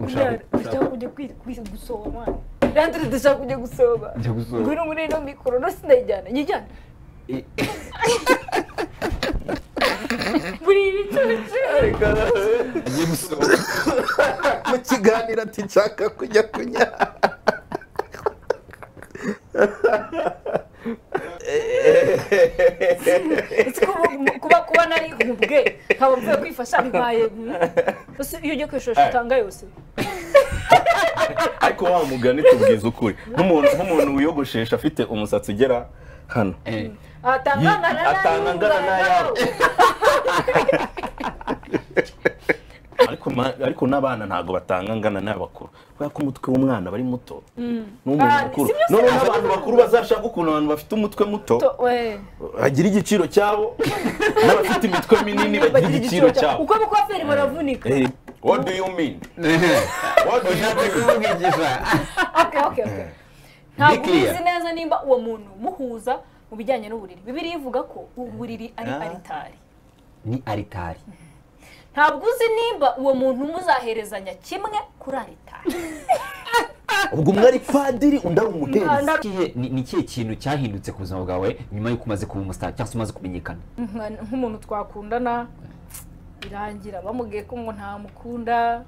Ndashaka kujya gusoma. Randre ndashaka kujya gusoma. Ngwino muri ino mikoro no sinayijyana. Nyijyana. Buri ibicucu. Agiye gusoma. Mu kiganiro ati nshaka kujya kunya. Kuba nari nkubwe nkaba mvuye kwifasha bibaye iyo ugiye kwishosha utanga yose. Ariko wa mugani tubwiza ukuri nk'umuntu wiyogoshesha afite umusatsi ugera hano atanga angana n'ayawe. Ariko n'abana ntago batanga angana n'abakuru kubera ko umutwe w'umwana bari muto n'umuntu mukuru. None n'abantu bakuru bazashaka ukuntu abantu bafite umutwe muto bagira igiciro cyabo n'abafite imitwe minini bagira igiciro cyabo. Uko abakwaferi baravunika. What do you mean? What do you mean? Okay. Ntabwo ubizi neza nimba uwo muntu muhuza mu bijyanye n'uburiri. Bibiliya ivuga ko uburiri ari aritari. Ni aritari. Ntabwo uzi nimba uwo muntu muzaherezanya kimwe kuri aritari. Ubwo umwe ari padiri undi ari umuhereza. Ni ikihe kintu cyahindutse ku buzima bwawe nyuma y'uko umaze kuba umustar cyangwa se umaze kumenyekana? Nk'umuntu twakundana birangira bamubwiye ko ngo ntamukunda.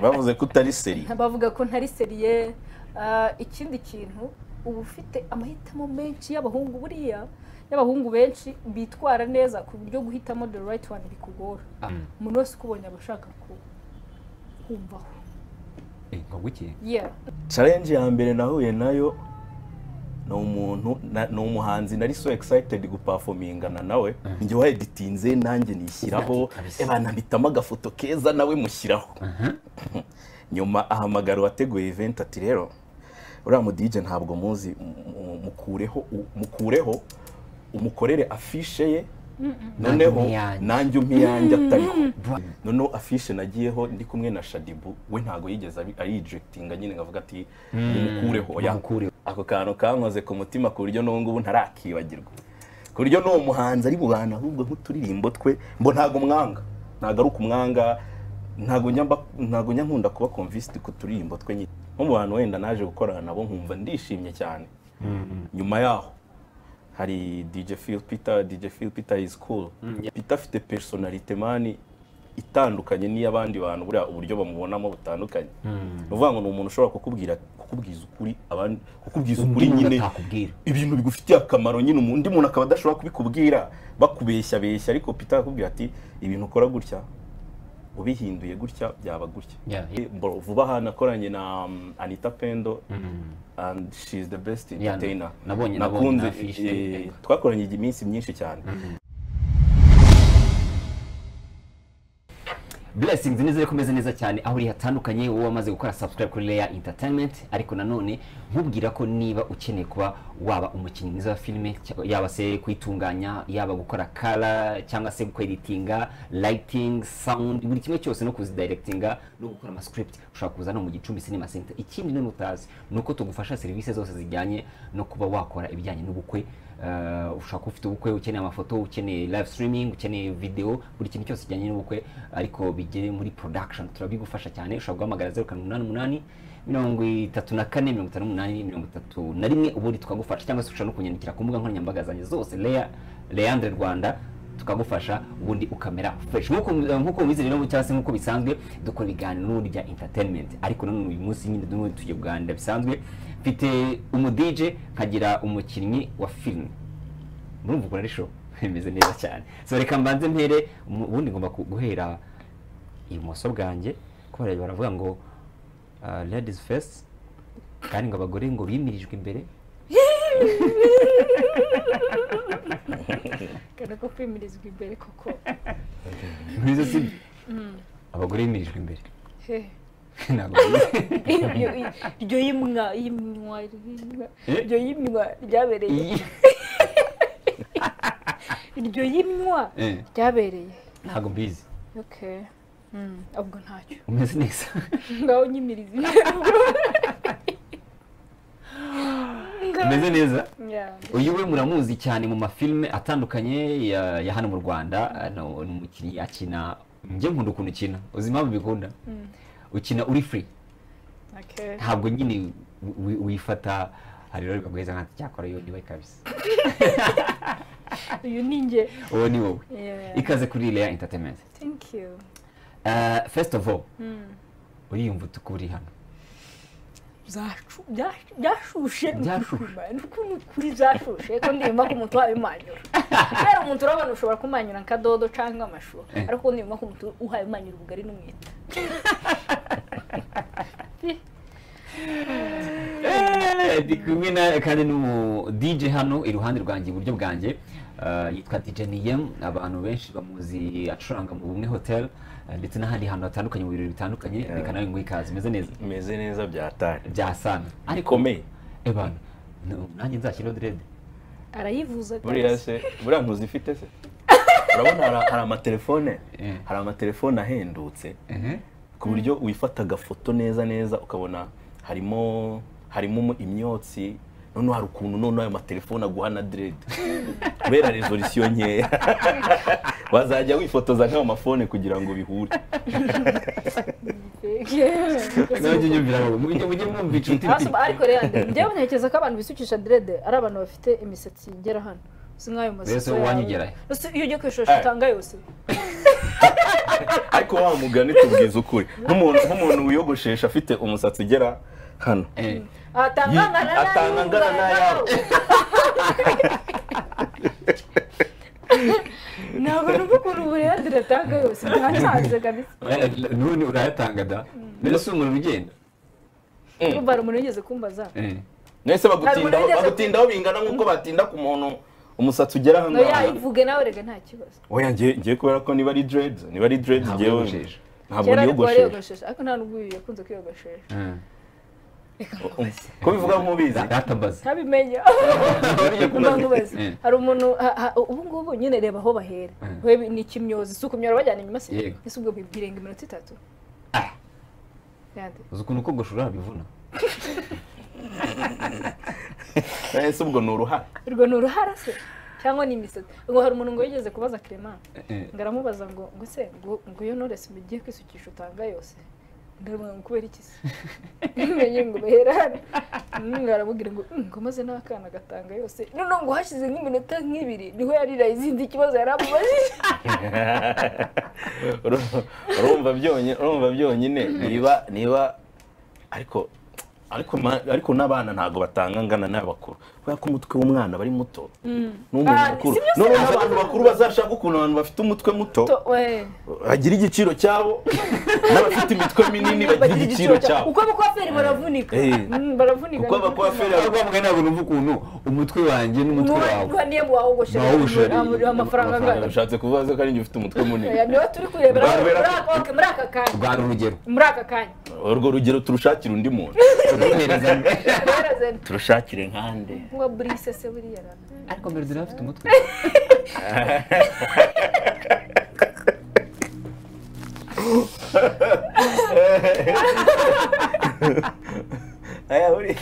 Bavuze ko utari seri. Bavuga ko ntari seriye. Ikindi kintu uba ufite amahitamo menshi y'abahungu buriya. Y'abahungu benshi bitwara neza ku buryo guhitamo the right one bikugora. Umuntu wese ukubonye aba ashaka kumvaho. Ngo guki? Yeah. Challenge ya mbere nahuye nayo ni umuntu ni umuhanzi nari so excited guperformingana nawe. Njye wa editinze nanjye nishyiraho ebana mpitamo agafoto keza nawe mushyiraho. Nyuma ahamagara wateguye event ati rero uriya mu DJ ntabwo muzi mukureho umukorere afishe ye noneho nanjye umpiyanjye atariho. Noneho afishe nagiyeho ndi kumwe na Shadibu we ntago yigeze arijiectinga nyine ngavuga ati umukureho oya. Ako kantu kankoze ku mutima ku buryo n'ubu ngubu ntarakibagirwa. Ku buryo n'uwo muhanzi ari bubana ahubwo nk'uturirimbo twe mbo ntago mwanga ntago ari ukumwanga ntago njya nkunda kuba convinced ku turirimbo twe nyine. Nko mu bantu wenda naje gukorana nabo nkumva ndishimye cyane. Nyuma yaho hari DJ Phil Peter. DJ Phil Peter is cool. Peter afite personality mani itandukanye n'iy'abandi bantu buriya uburyo bamubonamo butandukanye. Uvuga ngo ni umuntu ushobora kukubwiza ukuri abandi kukubwiza ukuri nyine ibintu bigufitiye akamaro nyine undi muntu akaba adashobora kubikubwira bakubeshya beshya ariko Peter akubwira ati ibintu ukora gutya ubihinduye gutya byaba gutya. Vuba aha nakoranye na Anita Pendo and she is the best entertainer. Nakunze twakoranye iminsi myinshi cyane. Blessings nizere komeze neza cyane aho uri hatandukanye wowe wamaze gukora subscribe kuri Leya Entertainment. Ariko nanone nkubwira ko niba ukeneye kuba waba umukinnyi mwiza wa filime yaba se kwitunganya yaba gukora color cyangwa se kweditinga lighting sound buri kimwe cyose no kuzidirectinga no gukora ama script ushobora kuza no mu Gicumbi Cinema Center. Ikindi none utazi nuko tugufasha services zose zijyanye no kuba wakora ibijyanye n'ubukwe. Ushaka ufite ubukwe ukeneye amafoto ukeneye live streaming ukeneye video buri kintu cyose kijyanye n'ubukwe ariko bigere muri production turabigufasha cyane. Ushobora guhamagara 088 34 58 31 ubundi tukagufasha cyangwa se ushobora no kunyandikira ku mbuga nkoranyambaga zanjye zose Leya Leandre Rwanda tukagufasha ubundi ukamera fresh. Nkuko mubizi rero cyangwa se nkuko bisanzwe dukora ibiganiro bya entertainment ariko none uyu munsi nyine tugiye kuganira bisanzwe. Mfite umu DJ nkagira umukinnyi wa film. Murumva ukuntu ari show bimeze neza cyane. So reka mbanze mpere ubundi ngomba guhera ibumoso bwanjye ko baravuga ngo ladies first kandi ngo abagore ngo bimirijwe imbere. Kana ko kwimirizwa imbere koko. Mwize si abagore bimirijwe imbere. He. Ntabwo iryo yimwa iryo yimwa ryabereye. Iryo yimwa ryabereye. Ntabwo mbizi. Okay. Ubwo ntacyo. Umeze neza. Ngaho nyimiriza. Umeze neza. Uyu we muramuzi cyane mu mafilme atandukanye ya hano mu Rwanda. Ni umukinnyi akina njye nkunda ukuntu ukina. Uzi impamvu bikunda? Ukina uri free. Ntabwo nyine wifata hari rero baguheza nka cyakora yo niwe kabisa. Uyu ni nge. Uwo ni wowe. Ikaze kuri Leya Entertainment. Thank you. First of all, uriyumva utukuri hano. Byashushe kuri byashushe ko ndimba ku muntu wabimanyura. Kubera umuntu urabona ushobora kumanyura nka dodo cyangwa amashu, ariko ndimba ku muntu uhaye umanyura ubugari n'umwita. Ndi kumwe na kandi n'umu DJ hano iruhande rwanjye iburyo bwanjye, yitwa DJ Niyem. Abantu benshi bamuzi acuranga mu Bumwe Hotel ndetse n'ahandi hantu hatandukanye mu birori bitandukanye. Reka nawe nguhe ikaze. Meze neza? Meze neza byatari byasana ariko me ebana nanjye nzashyiraho dread. Arayivuza buriya se buriya ntuzifite se? Urabona hari amatelefone, hari amatelefone ahendutse ku buryo wifata agafoto neza neza ukabona harimo imyotsi. Noneho hari ukuntu noneho ayo matelefone aguha na dread kubera resolution nkeya. Wazajya wifotoza nk'ayo mafone kugira ngo bihure. Ariko rero njyewe ntekereza ko abantu bisukisha dread ari abantu bafite imisatsi igera hano. Si nk'ayo masatsi iyo ugiye kwishosha utanga yose. Ariko wa mugani tubwiza ukuri, nk'umuntu wiyogoshesha afite umusatsi ugera hano atanga angana n'ayawe. Ntabwo numva ukuntu uburenganzira atanga yose ntasanze kabisa. None urayatanga da mbere si umuntu ugenda. Urumva hari umuntu wigeze kumbaza nese bagutindaho bingana nk'uko batinda ku muntu umusatsi ugera hano. Oya ivuge nawe rega nta kibazo. Oya ngiye kubera ko niba ari dreads, niba ari dreads ngewe ntabwo niyogoshesha. Ariko nta nubwo yakunze kwiyogoshesha. Ko bivuga nk'ubizi datambaza ntabimenya. Hari umuntu ubu ngubu nyine reba aho bahera ni ikimyozi si ukumyora bajyana inyuma se ese ubwo birenga iminota 3. Uzi ukuntu kogosha urabivuna. Ese ubwo ni uruhara? Urwo ni uruhara se cyangwa ni imisatsi? Ngo hari umuntu ngo yigeze kubaza Clement, ngo aramubaza ngo ngo se ngo iyo Knowless mugiye kwisukisha utanga yose? Ndavuga ngo kubera iki se? Menye ngo bahera hano. Aramubwira ngo ngo maze n'akana gatanga yose. None ngo hashize nk'iminota nk'ibiri niho yarira izindi kibazo yaramubajije. Urumva byonyine niba ariko ariko n'abana ntago batanga ngana n'abakuru kubera ko umutwe w'umwana bari muto n'umuntu mukuru. None n'abantu bakuru bazashaka ukuntu abantu bafite umutwe muto bagira igiciro cyabo n'abafite imitwe minini bagira igiciro cyabo. Uko abakwaferi baravunika. Baravunika. Uko abakwaferi bavuga ntabwo numva ukuntu umutwe wanjye n'umutwe wawe niyo wawogoshera amafaranga angana. Ushatse kuvuga ko ari njye ufite umutwe munini. Niwe turi kurebera muri aka kanya. Rwari urugero. Muri aka kanya. Urwo rugero turushakira undi muntu. Turushakire nkande ngo brise se buriya ariko mbere afite umutwe. Aya buri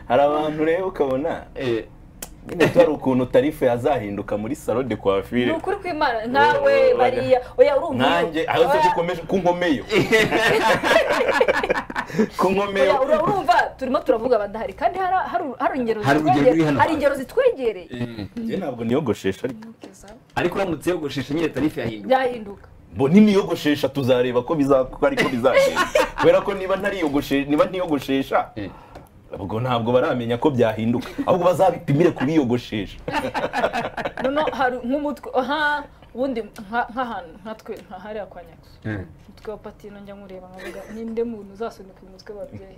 hari abantu rero ukabona nyine hari ukuntu tarife yazahinduka muri salon de coiffure. Ni ukuri kw'Imana nkawe bariya oya urumva nanjye aho se gikomeje kunkomeyo kunkomeyo. Urumva turimo turavuga abadahari kandi hari ingero hari ingero zitwegereye. Njye ntabwo niyogoshesha ariko uramutse yogoshesha nyine tarife yahinduka. Yahinduka. Bo niniyogoshesha tuzareba ko bizakuko ariko bizagenda kubera ko niba ntariyogoshesha niba ntiyogoshesha ubwo ntabwo baramenya ko byahinduka ahubwo bazabipimire kubiyogoshesha. Nono hari nk'umutwe aha ubundi nk'ahantu nkatwe nka hariya kwa Nyakso umutwe wa Patino njya nkureba nkavuga ninde muntu uzasunika umutwe w'ababyeyi.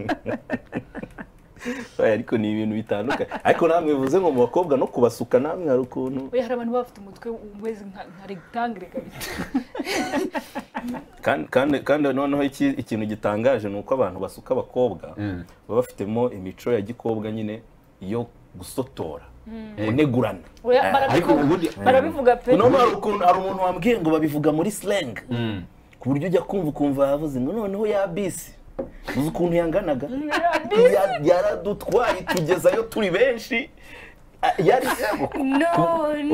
Ariko ni ibintu bitandukanye. Ariko namwe bivuze ngo mu bakobwa no kubasuka namwe hari ukuntu oya hari abantu bafite umutwe umeze nka rectangle kabisa. Kandi noneho ikintu gitangaje ni uko abantu basuka abakobwa baba bafitemo imico ya gikobwa nyine yo gusotora kunegurana. Ariko barabivuga pe. Noneho hari ukuntu hari umuntu wambwiye ngo babivuga muri slang ku buryo ujya kumva ukumva yavuze ngo noneho ya bisi uzi ukuntu yanganaga yaradutwaye tugezayo turi benshi Yari No,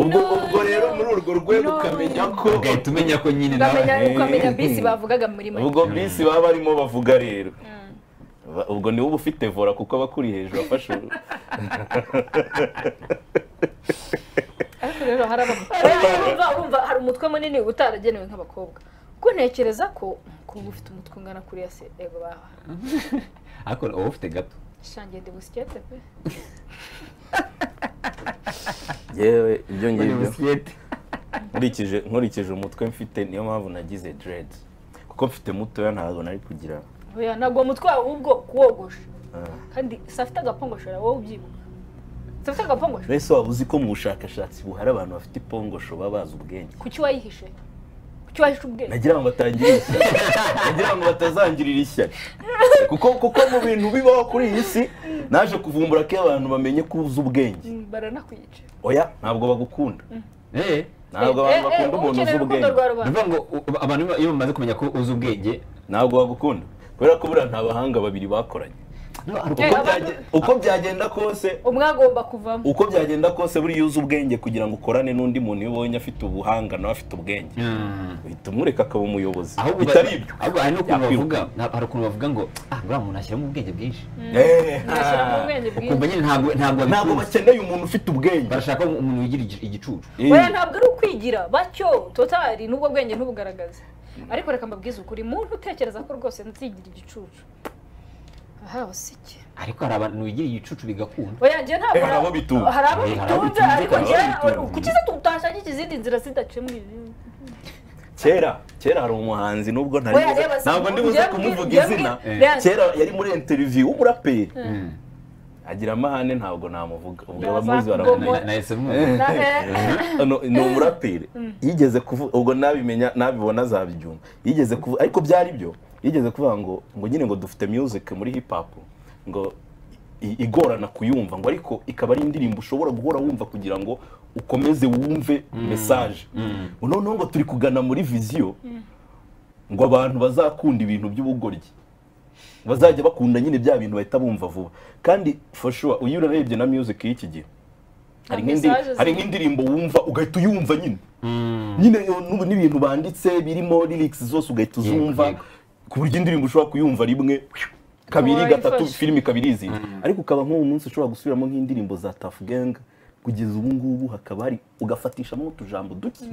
ubwo rero muri urwo rwego ukamenya ko ugahita umenya ko nyine nawe ukamenya bisi bavugaga muri make. Ubwo bisi baba barimo bavuga rero ubwo niwe uba ufite vora kuko abakuri hejuru afashe. Ariko rero hari urumva hari umutwe munini utaragenewe nk'abakobwa. Kuko ntekereza ko umukobwa ufite umutwe ungana kuriya se ego baba. Ariko uba ufite gato. Shangiye ndi busikete pe. Yewe ibyo ngibyo. Nkurikije umutwe mfite niyo mpamvu nagize dreads. Kuko mfite mutoya ntabwo nari kugira. Oya ntabwo umutwe wawe ubwo kuwogosha. Kandi safite agapongoshora wowe ubyibuka. Safite agapongosho. Mbese waba uzi ko mu bushakashatsi buhari abantu bafite ipongosho baba bazi ubwenge. Kuki wayihishe? Kuki wahishe ubwenge? Nagira ngo batangire ishyari. Nagira ngo batazangirira ishyari. Kuko mu bintu bibaho kuri iyi si naje kuvumbura ko abantu bamenye ko uzi ubwenge. Baranakwica. Oya ntabwo bagukunda. Ntabwo abantu bakunda umuntu uzi ubwenge. Bivuga ngo abantu iyo bamaze kumenya ko uzi ubwenge ntabwo bagukunda. Kubera ko buriya nta bahanga babiri bakoranye. Uko byagenda kose umwe agomba kuvamo. Uko byagenda kose buriya uzi ubwenge kugira ngo ukorane n'undi muntu iyo ubonye afite ubuhanga nawe afite ubwenge uhita umureka akaba umuyobozi. Bitari ibyo ahubwo hari n'ukuntu bavuga, hari ukuntu bavuga ngo ah buriya umuntu ashyiramo ubwenge bwinshi. Ukumva nyine ntabwo bakeneye umuntu ufite ubwenge, barashaka umuntu wigira igicucu. Oya ntabwo ari ukwigira batyo totari n'ubwo bwenge ntubugaragaze. Ariko reka mbabwize ukuri, muntu utekereza ko rwose nzigira igicucu aha usike. Ariko hari abantu bigira igicucu bigakunda. Oya nje ntabwo hari abo bitunze, hari abo bitunze ariko nje kukiza tutashakisha izindi nzira zidaciye muri kera. Kera hari umuhanzi nubwo ntari ntabwo ndi buze kumuvuga izina. Kera yari muri interview w'umuraperi agira amahane ntabwo namuvuga ubwo abamuzi baramumenya. Ni umuraperi yigeze kuvuga ubwo nabimenya nabibona azabyumva. Yigeze kuvuga ariko byari byo yigeze kuvuga ngo nyine ngo dufite music muri hip hop ngo igorana kuyumva ngo ariko ikaba ari indirimbo ushobora guhora wumva kugira ngo ukomeze wumve message. Noneho ngo turi kugana muri vision ngo abantu bazakunda ibintu by'ubugoryi bazajya bakunda nyine bya bintu bahita bumva vuba. Kandi for sure uyu urarebye na music y'iki gihe hari nk'indirimbo wumva ugahita uyumva nyine nyine n'ibintu banditse birimo lyrics zose ugahita uzumva ku buryo indirimbo ushobora kuyumva rimwe kabiri gatatu filimi kabiri izindi. Ariko ukaba nk'uwo munsi ushobora gusubiramo nk'indirimbo za Tuff Gang kugeza ubu ngubu hakaba hari ugafatishamo utujambo duke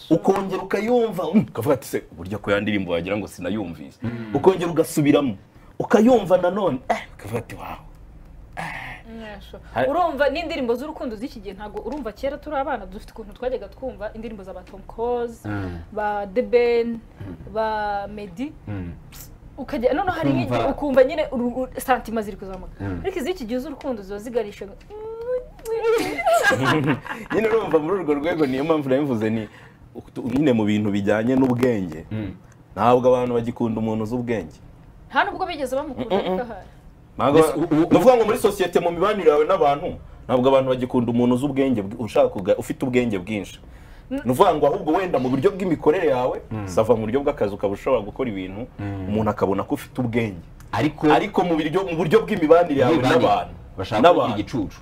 ukongera ukayumva ukavuga ati se burya ko ya ndirimbo wagira ngo sinayumvise, ukongera ugasubiramo ukayumva nanone ukavuga ati wow. Urumva n'indirimbo z'urukundo z'iki gihe ntabwo urumva kera turi abana dufite ukuntu twajyaga twumva indirimbo za Tom Close, ba The Ben, ba Meddy, ukajya none hari nk'igihe ukumva nyine santima ziri kuzamuka. Ariko iz'iki gihe z'urukundo ziba zigarisha nyine. Urumva muri urwo rwego niyo mpamvu nabivuze ni nyine mu bintu bijyanye n'ubwenge ntabwo abantu bagikunda umuntu uzi ubwenge. Nta nubwo bigeze bamukunda ariko ahari. Nuvuga ngo muri sosiyete mu mibanire yawe n'abantu ntabwo abantu bagikunda umuntu uzi ubwenge ushaka ufite ubwenge bwinshi. Nuvuga ngo ahubwo wenda mu buryo bw'imikorere yawe sava mu buryo bw'akazi ukaba ushobora gukora ibintu umuntu akabona ko ufite ubwenge, ariko mu buryo bw'imibanire yawe n'abantu bashaka kugira igicucu.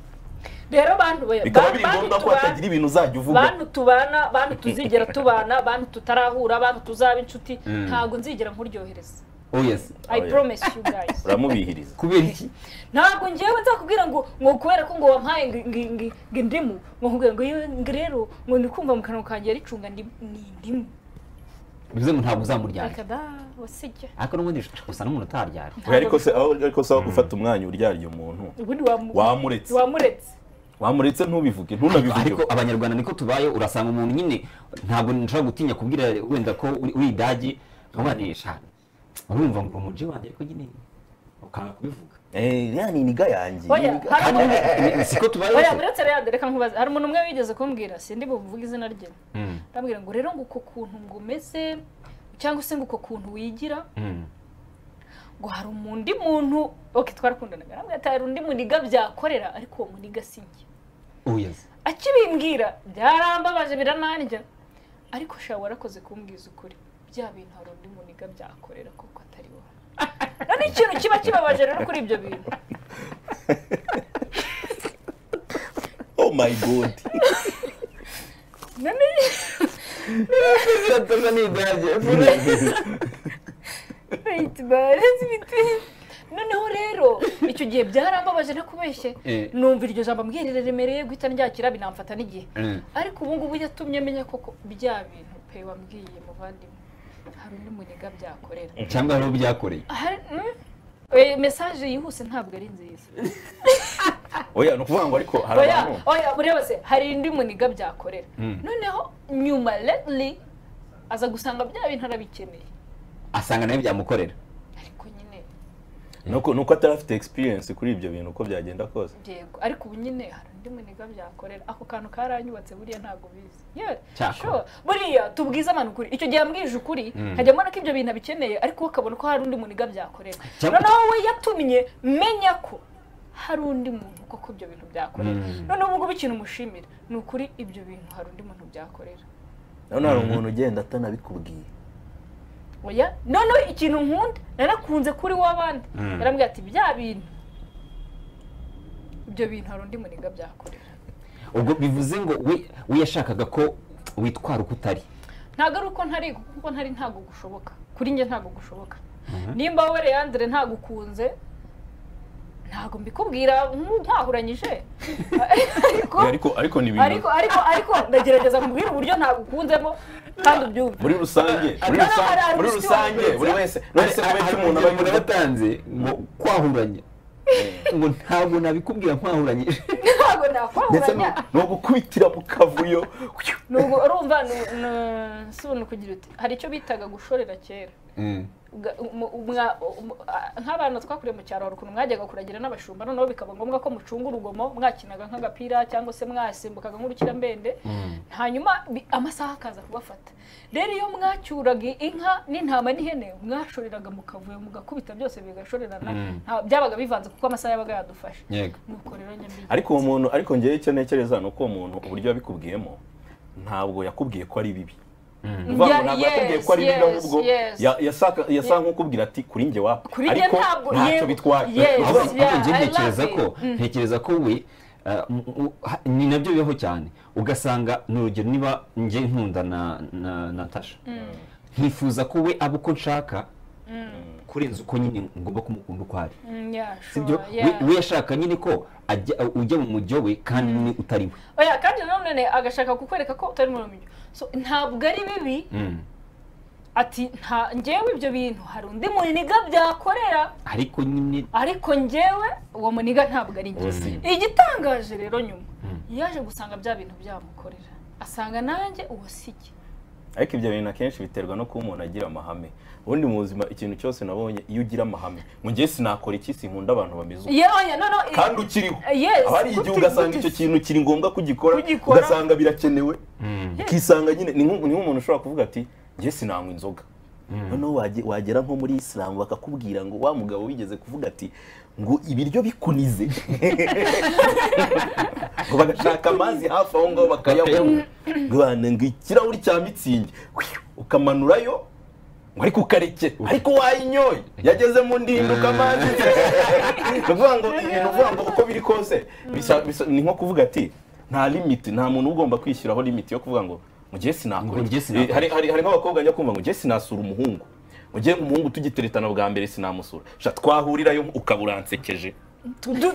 Rero bantu bikaba biri ngombwa ko hatagira ibintu uzajya uvuga. Bantu tubana, bantu tuzigera tubana, bantu tutarahura, bantu tuzaba inshuti, ntabwo nzigera nkuryohereza. Oh yes. I promise you guys. Uramubihiriza. Kubera iki? Ntabwo ngewe nzakubwira ngo kubera ko ngo wampaye ngo indimu, ngo nkubwira ngo rero ngo ndi kumva mu kanwa kanjye ricunga ni indimu. Bivuze ngo ntabwo uzamuryarya. Reka da, wasijya. Ariko n'ubundi usa n'umuntu utaryarya. Ariko se ariko sawa gufata umwanya uryarya umuntu. Ubundi wamuretse. Wamuretse. Wamuretse ntubivuge, ntunabivuge. Ariko abanyarwanda niko tubaye, urasanga umuntu nyine ntabwo nshobora gutinya kubwira wenda ko uri idagi nkabanesha. Urumva ngo umuji wanjye ariko nyine ukanga kubivuga. Yani niga yanjye. Siko tubaye. Oya uretse rero reka nkubaze, hari umuntu umwe wigeze kumbwira sindi buvuge izina rye. Ndambwira ngo rero ngo uko kuntu ngo umeze cyangwa se ngo uko kuntu wigira ngo hari umundi muntu okay twarakundanaga arambwira ati hari undi muniga byakorera ariko uwo muniga sinjye. Oh yes. Akibimbwira byarambabaje birananjya ariko sha warakoze kumbwiza ukuri bya bintu hari undi muniga byakorera koko atari wowe. None ikintu kiba kibabaje rero kuri ibyo bintu. Oh my God. None wait, noneho rero icyo gihe byarambabaje ntakubeshye, numva iryo jambo ambwira riremereye guhita ndyakira binamfata n'igihe. Ariko ubu ngubu yatumye menya koko bya bintu pe wambwiye muvandimwe, hari undi muniga byakorera cyangwa hari ubyakoreye. Message yihuse ntabwo ari nziza. Oya, no kuvuga ngo ariko hari abantu. Oya, ureba se hari undi muniga byakorera. Noneho nyuma lately aza gusanga bya bintu arabikeneye, asanga nawe byamukorera. Ariko nyine nuko atarafite experience kuri ibyo bintu uko byagenda kose. Yego, ariko ubu nyine hari undi muniga byakorera. Ako kantu karanyubatse buriya ntabwo bizi. Yeah, sure. Buriya tubwiza abantu ukuri. Icyo gihe ambwije ukuri nkajya mbona ko ibyo bintu abikeneye, ariko ukabona ko hari undi muniga byakorera. Noneho we yatumye menya ko hari undi muntu koko ibyo bintu byakorera. Noneho ubu ngubu ikintu mushimira ni ukuri ibyo bintu hari undi muntu byakorera. None hari umuntu ugenda atanabikubwiye. Oya, noneho ikintu nkunda narakunze kuri w'abandi. Yarambwiye ati bya bintu ibyo bintu hari undi muniga byakorera. Ubwo bivuze ngo we yashakaga ko witwara uko utari. Ntabwo ari uko ntari, kuko ntari ntabwo gushoboka. Kuri njye ntabwo gushoboka. Nimba wowe Leandre ntagukunze ntabwo mbikubwira ntahuranyije. Ariko ni ibintu. Ariko ndagerageza kubwira uburyo ntagukunzemo kandi ubyumve. Muri rusange, muri rusange buri wese kubera umuntu aba yatanze ngo kwahuranya. Ngo ntabwo nabikubwira nkwahuranyije. Ntabwo nakwahuranya. No gukubitira mu kavuyo. Nubwo urumva no kugira uti hari icyo bitaga gushorera kera. Nk'abantu twakuriye mu cyaro ukuntu mwajyaga kuragira n'abashumba, noneho bikaba ngombwa ko mucunga urugomo, mwakinaga nk'agapira cyangwa se mwasimbukaga nk'urukiramende, hanyuma amasaha akaza kubafata. Rero iyo mwacyuraga inka n'intama n'ihene mwashoreraga mu kavuyo mugakubita byose bigashorerana, byabaga bivanze kuko amasaha yabaga yadufashe. Nuko rero nyambiye. Ariko uwo muntu, ariko ngewe icyo ntekereza ni uko uwo muntu uburyo yabikubwiyemo ntabwo yakubwiye ko ari bibi. Yasa nk'ukubwira ati kuri njye wapi, ariko ntacyo bitwaye. Ntekereza ko we ni nabyo bibaho cyane, ugasanga ni urugero niba njye nkunda na Natasha nkifuza ko we aba uko nshaka kurenza uko nyine ngomba kumukunda uko ari, sibyo? We yashaka nyine ko ujya mu mujyo we kandi ni utari we. Oya, kandi nanone agashaka kukwereka ko utari mu mujyo. So ntabwo ari bibi ati nta njyewe ibyo bintu hari undi muniga byakorera, ariko nyine ariko njyewe uwo muniga ntabwo ari njye. Igitangaje rero nyuma yaje gusanga bya bintu byamukorera, asanga nanjye uwo sijye. Ariko ibyo bintu akenshi biterwa no kuba umuntu agira amahame. Ubundi mu buzima ikintu cyose nabonye iyo ugira amahame, ngo njye sinakora iki, sinkunda abantu bameze uko, kandi ukiriho hari igihe ugasanga icyo kintu kiri ngombwa kugikora, ugasanga birakenewe, ukisanga nyine ni nk'umuntu ushobora kuvuga ati njye sinanywa inzoga. Noneho wagera nko muri Islam bakakubwira ngo wa mugabo wigeze kuvuga ati ngo ibiryo bikunize, ngo bagashaka amazi hafi aho ngaho bakayabona, ngo ikirahuri cya mitsingi ukamanurayo ngo ariko ukareke, ariko wayinyoye yageze mu ndinduka amazi. Ni ukuvuga ngo uko biri kose ni nko kuvuga ati nta limit, nta muntu ugomba kwishyiraho limit yo kuvuga ngo mugiye sinakora. Hari nk'abakobwa njya kumva ngo ngiye sinasura umuhungu, mugiye umuhungu tugiteretana bwa mbere sinamusura, sha twahurirayo ukaburansekeje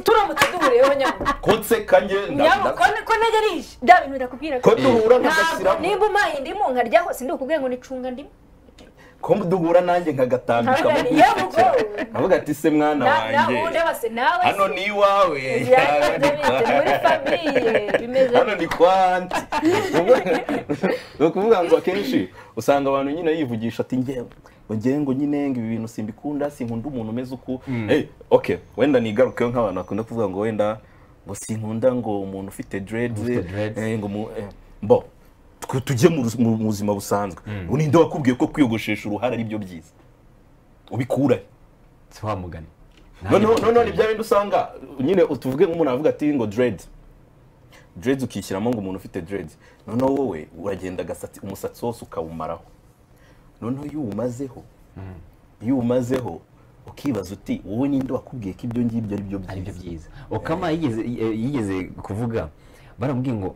turamutse duhuriyeho nyabo ko nseka nge ko ntegereje bya bintu ndakubwira ko duhura nkagashyiramo nimba umpaye indimu nkaryaho sindikubwiye ngo nicunga ndimu, ko duhura nanjye nkagatambika mu kwisekera nkavuga ati se mwana wanjye hano ni iwawe, muri famille bimeze hano ni kwa anti. Ni ukuvuga ngo akenshi usanga abantu nyine yivugisha ati ngewe ngo nyine ngo ibi bintu simbikunda, sinkunda umuntu umeze uku. Okay, wenda nigarukeho nk'abantu bakunda kuvuga ngo wenda ngo sinkunda ngo umuntu ufite dreads, ngo mbo tujye mu buzima busanzwe. Ninde wakubwiye ko kwiyogoshesha uruhara ari byo byiza? Ubikura si wa mugani. None ni bya bindi usanga nyine utuvuge nk'umuntu avuga ati ngo dread ukishyiramo ngo umuntu ufite dread, noneho wowe uragenda agasatsi umusatsi wose ukawumaraho, noneho iyo umazeho ukibaza uti wowe ninde wakubwiye ko ibyo ngibyo ari byo byiza? Okama yigeze kuvuga Baramubwiye ngo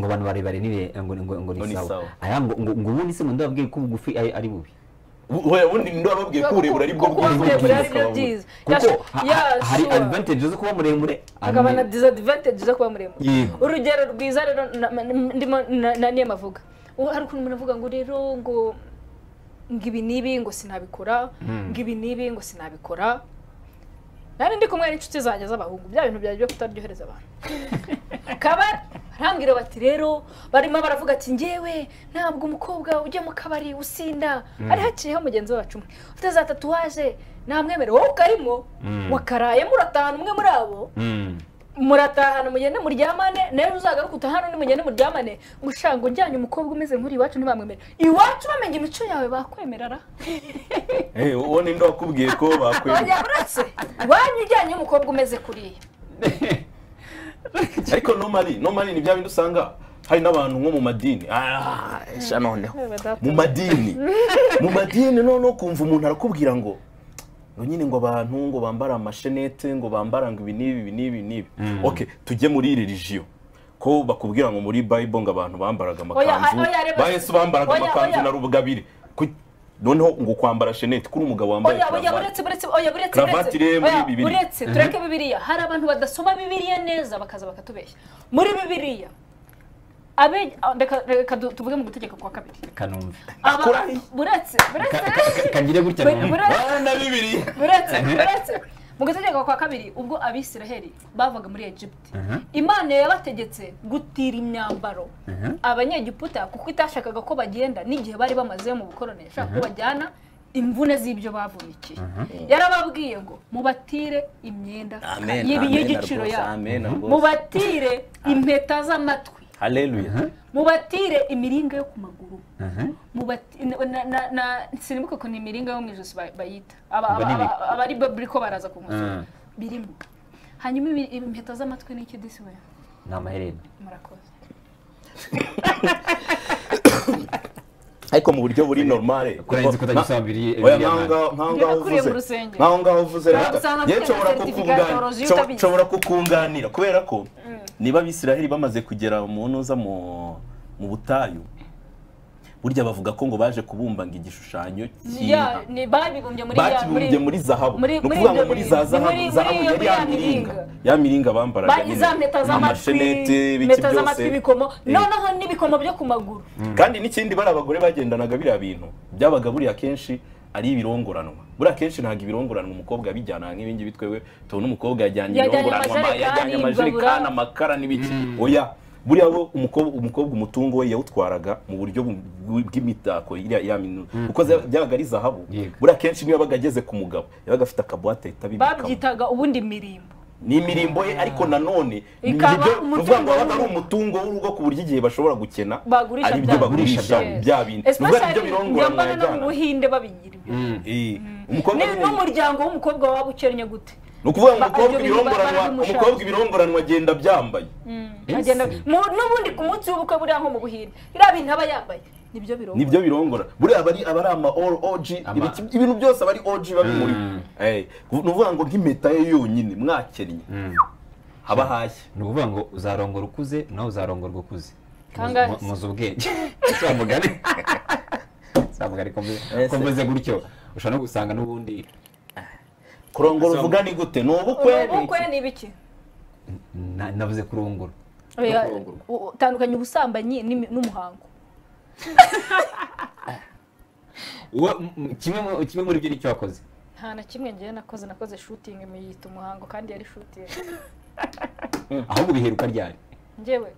abantu barebare nibe ngo ni sawa. Aya ngo ubundi se ngo ndababwiye ko ubugufi ari bubi. Ubundi ndababwiye ko uburebure ari bwo bwiza. Kuko hari advantage zo kuba muremure, hakaba na disadvantage zo kuba muremure. Urugero rwiza rero ndimo na niye mavuga. Hari ukuntu umuntu avuga ngo rero ngo ibi n'ibi ngo sinabikora, ngo ibi n'ibi ngo sinabikora. Nari ndi kumwe n'inshuti zanjye z'abahungu, bya bintu byaje kutaryohereza abantu. Kabari barambwira bati rero barimo baravuga ati ngewe ntabwo umukobwa ujya mu kabari usinda. Ari haciyeho mugenzi wacu umwe ufite za tatuwaje namwemere, wowe ukarimo wakaraye muratahana umwe muri abo muratahana mugende muryamane, nawe uzagaruka utahana undi mugende muryamane, ngo ushanga ujyanye umukobwa umeze nk'uri iwacu ntibamwemere. Iwacu bamenye imico yawe bakwemerara. Uwo ni ndo wakubwiye ko bakwemera? Iwanyu ujyanye umukobwa umeze kuriya. Ariko normally ni bya bindi usanga hari n'abantu nko mu madini. Noneho mu madini noneho kumva umuntu arakubwira ngo nyine ngo abantu ngo bambara amashenete, ngo bambara ngo ibi n'ibi n'ibi n'ibi. Okay, tujye muri religion. Ko bakubwira ngo muri Bible ngo abantu bambaraga amakanzu, ba Yesu bambaraga amakanzu na rubugabire. Noneho ngo kwambara shenete kuri umugabo wambaye cravate. Uretse tureke Bibiliya, hari abantu badasoma Bibiliya neza bakaza bakatubeshya. Muri Bibiliya reka tuvuge mu gutegeka kwa kabiri. Kanumve. Buretse kangire gutya bana Bibiliya. Buretse mu gutegeka kwa kabiri ubwo Abisiraheli bavaga muri Egypt, Imana yabategetse gutira imyambaro Abanyegiputa kuko itashakaga ko bagenda n'igihe bari bamaze mu bukoronesha ko bajyana imvune z'ibyo bavunikiye. Yarababwiye ngo mubatire imyenda y'igiciro yabo, mubatire impeta z'amatwi, haleluya, mubatire imiringa yo ku maguru, na sinibuka ko ni imiringa yo mu ijosi bayita abari bariko baraza ku musoro birimo. Hanyuma impeta z'amatwi ni iki disi we? Ni amaherena. Murakoze. Ariko mu buryo buri normale kurenza kutagisoma biri nkaho ngaho uvuze nshobora kukunganira kubera ko niba Abisiraheli bamaze kugera mu ntuza mu butayu, burya bavuga ko ngo baje kubumba ngo igishushanyo cy'inka bakibumbye muri zahabu. Ni ukuvuga ngo muri za zahabu yari ya miringa bambaraga nyine, amashenete ibiki byose, noneho n'ibikomo byo ku maguru. Kandi n'ikindi bari abagore bagendanaga biriya bintu byabaga buriya kenshi ari ibirongoranwa. Buriya kenshi ntabwo ibirongoranwa umukobwa abijyana nk'ibingi bitwewe tubona umukobwa yajyanye ibirongoranwa, yajyanye amajerekani, amakara n'ibiki. Oya, buriya bo umukobwa umutungo we yawutwaraga mu buryo bw'imitako ya minu, kuko byabaga ari zahabu. Buriya kenshi niyo yabaga ageze ku mugabo yabaga afite akabuwate itabibikamo, babyitaga ubundi mirimbo. Ni imirimbo ye, ariko nanone uvuga ngo wabaga ari umutungo w'urugo ku buryo igihe bashobora gukena ari byo bagurisha bya bintu. Nubwo birongoranwa no mu Buhinde babigira ibyo. N'umuryango w'umukobwa waba ukennye gute? Ni ukuvuga ngo umukobwa ibirongoranwa agenda byambaye. N'ubundi ku munsi w'ubukwe buriya nko mu Buhinde biriya bintu aba yambaye nibyo birongora. Nibyo birongora. Buriya aba ari ama OG, ibintu byose aba ari OG babimuri. Ni ukuvuga ngo nk'impeta ye yonyine mwakennye haba hashya. Ni ukuvuga ngo uzarongora ukuze nawe uzarongorwa ukuze. Muzi ubwenge. Si mugani ko mvuze gutyo ushobora no gusanga n'ubundi kurongora uvuga ni gute? Ni ubukwe? Ubukwe ni ibiki? Navuze kurongora. Tandukanya ubusambanyi n'umuhango. Kimwe muri byo nicyo wakoze? Nta na kimwe ngewe nakoze shooting muyita umuhango kandi yari shooting. Ahubwo biheruka ryari? Ngewe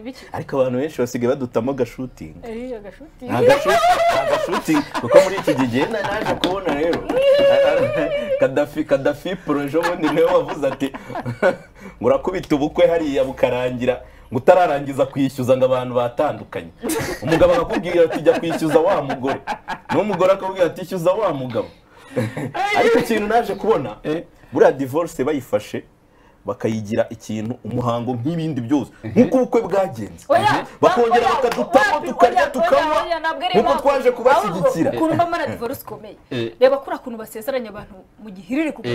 biki? Ariko abantu benshi basigaye badutamo agashuting. Agashuting. Agashuting kuko muri iki gihe naje kubona rero Kadafi proje ubundi niwe wavuze ati ngo urakubita ubukwe hariya bukarangira ngo utararangiza kwishyuza ngo abantu batandukanye. Umugabo akakubwira ati jya kwishyuza wa mugore, n'umugore akakubwira ati ishyuza wa mugabo. Ariko ikintu naje kubona buriya divorce bayifashe Bakayigira ikintu umuhango nk'ibindi byose nk'uko ubukwe bwagenze, bakongera bakadutamo tukarya tukanywa nk'uko twaje kubashyigikira. Ukuntu mba mbona divorce ikomeye, reba kuriya kuntu basezeranya abantu mu gihiriri, kuko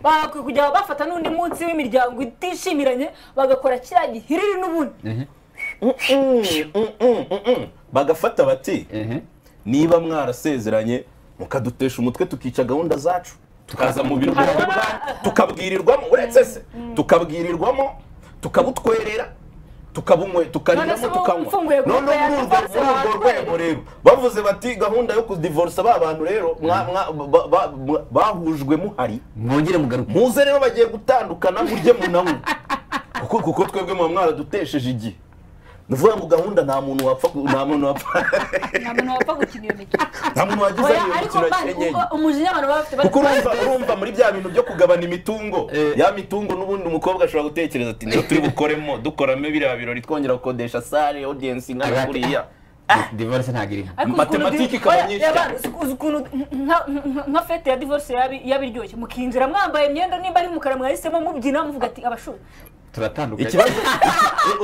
bakwiye kujya bafata n'undi munsi w'imiryango itishimiranye bagakora kiriya gihiriri n'ubundi. Bagafata bati niba mwarasezeranye mukadutesha umutwe tukica gahunda zacu, tukaza mu biro tukabwirirwamo, uretse se tukabwirirwamo tukabutwerera tukabunywe tukariramo tukanywa. None muri urwo rwego rero bavuze bati gahunda yo kudivorce ba bantu rero bahujwe muhari, mwongere mugaruke muze rero bagiye gutandukana murye munanywe, kuko twebwe muba mwaradutesheje igihe. Nuvuga ngo gahunda nta muntu wapfa, nta muntu wapfa, nta muntu wapfa gukina iyo mikino, nta muntu wagize iyo mikino ya umujinya abantu bafite. Kuko urumva muri bya bintu byo kugabana imitungo, ya mitungo n'ubundi umukobwa ashobora gutekereza ati niyo turi bukoremo dukoramo biriya birori twongera gukodesha salle audience ingana kuriya. Divorce ntabwo irimo matematiki ikaba nyinshi cyane. Uzi ukuntu nka fete ya divorce yabiryoshye, mukinjira mwambaye imyenda nimba ari umukara mwahisemo mubyina muvuga ati abashuri turatandukanye. Ikibazo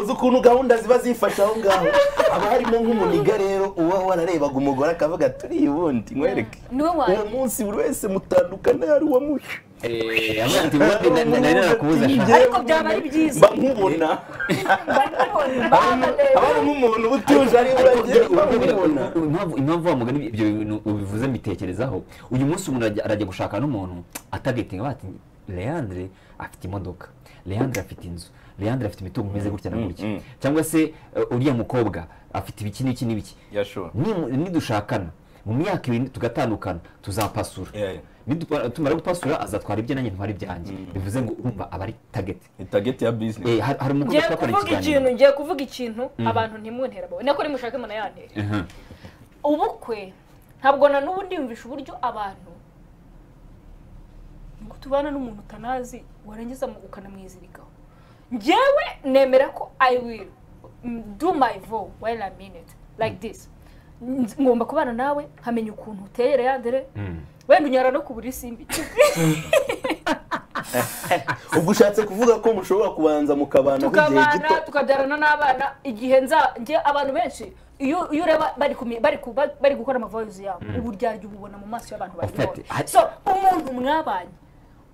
uzi ukuntu gahunda ziba zifasha aho ngaho, haba harimo nk'umuniga rero uba wararebaga umugore akavuga turi ubundi nkwereke uwo munsi buri wese mutandukana yari uwamuhe. Ariko byaba ari byiza mba nkubona haba nk'umuntu uba utuje ari uragiye nkubona. Impamvu wa mugani ibyo bintu ubivuze mbitekerezaho, uyu munsi umuntu arajya gushaka n'umuntu atagetinga bati Leandre afite imodoka, Leandre afite inzu, Leandre afite imitungo imeze gutya na gutya, cyangwa se uriya mukobwa afite ibiki n'iki n'ibiki. Nidushakana mu myaka ibiri tugatandukana tuzapasura, tumara gupasura azatwara ibye nanjye ntwara ibyanjye. Bivuze ngo urumva aba ari target, target ya business. Hari umukobwa twakora ikiganiro, ngiye kuvuga ikintu abantu ntimuntera bawe nako nimushake munayantera. Ubukwe ntabwo na n'ubu ndiyumvisha uburyo abantu ngo tubana n'umuntu utanazi warangiza ukanamwizirikaho. Njyewe nemera ko I will do my vow while I'm in it like this. Ngomba kubana nawe nkamenya ukuntu uteye Leandre, wenda unyara no kubura isimbi. Ubwo ushatse kuvuga ko mushobora kubanza mukabana igihe gito, tukabyarana n'abana igihe nza nge abantu benshi iyo ureba bari gukora amavoice yabo uburyarya ububona mu maso y'abantu bari. So umuntu mwabanye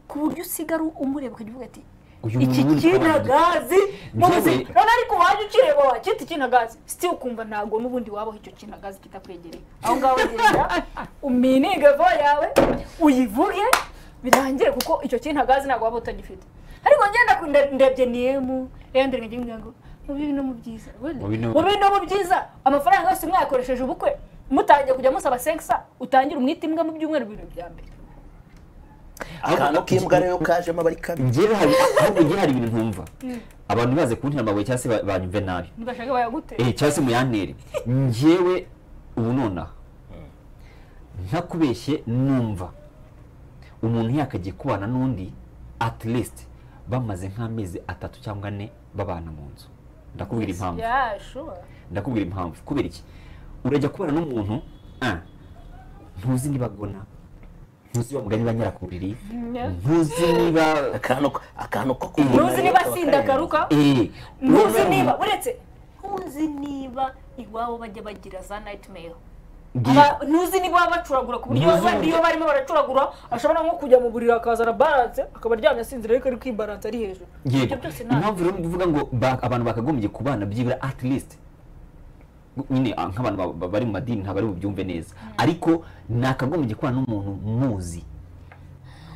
ku buryo usigara umureba ukavuga ati iki kinagazi mu buzima, none ariko waje ukireba wakita ikinagazi still ukumva ntago n'ubundi wabaho icyo kinagazi kitakwegereye. Aho ngaho genda umininge vo yawe uyivuge birangire, kuko icyo kinagazi ntago waba utagifite. Ariko ngenda ndebye niyemu Leandre ngiye ngo mu bibi no mu byiza, mu bibi no mu byiza amafaranga yose mwayakoresheje ubukwe mutangiye kujya musaba 500 utangira umwita imbwa mu byumweru bibiri bya mbere. Akantu k'imbwa rero kajemo abari kabi. Njyewe hari ahubwo hari ibintu ntumva abantu baze kuntera amabuye cyangwa se banyumve nabi, nibashaka bayagute cyangwa se muyantere. Njyewe ubu nonaha ntakubeshye numva umuntu yakagiye kubana n'undi at least bamaze nk'amezi 3 cyangwa 4 babana mu nzu. Ndakubwira impamvu. Ndakubwira impamvu kubera iki urajya kubana n'umuntu ntuzi niba agona, ntuzi niba mugani banyara ku buriri, ntuzi niba akantu ko ntuzi niba sinda garuka, ntuzi niba uretse ntuzi niba iwabo bajya bagira za nightmare, ntuzi niba bacuragura ku buryo iyo barimo baracuragura ashobora nko kujya mu buriri akazana balance akaba aryamye asinzira ariko ari kwibalance ari hejuru. Ibyo byose nta impamvu rero mvuga ngo abantu bakagombye kubana byibura at least nyine nk'abantu bari mu madini ntabwo ari bubyumve neza, ariko nakagombye kubana n'umuntu muzi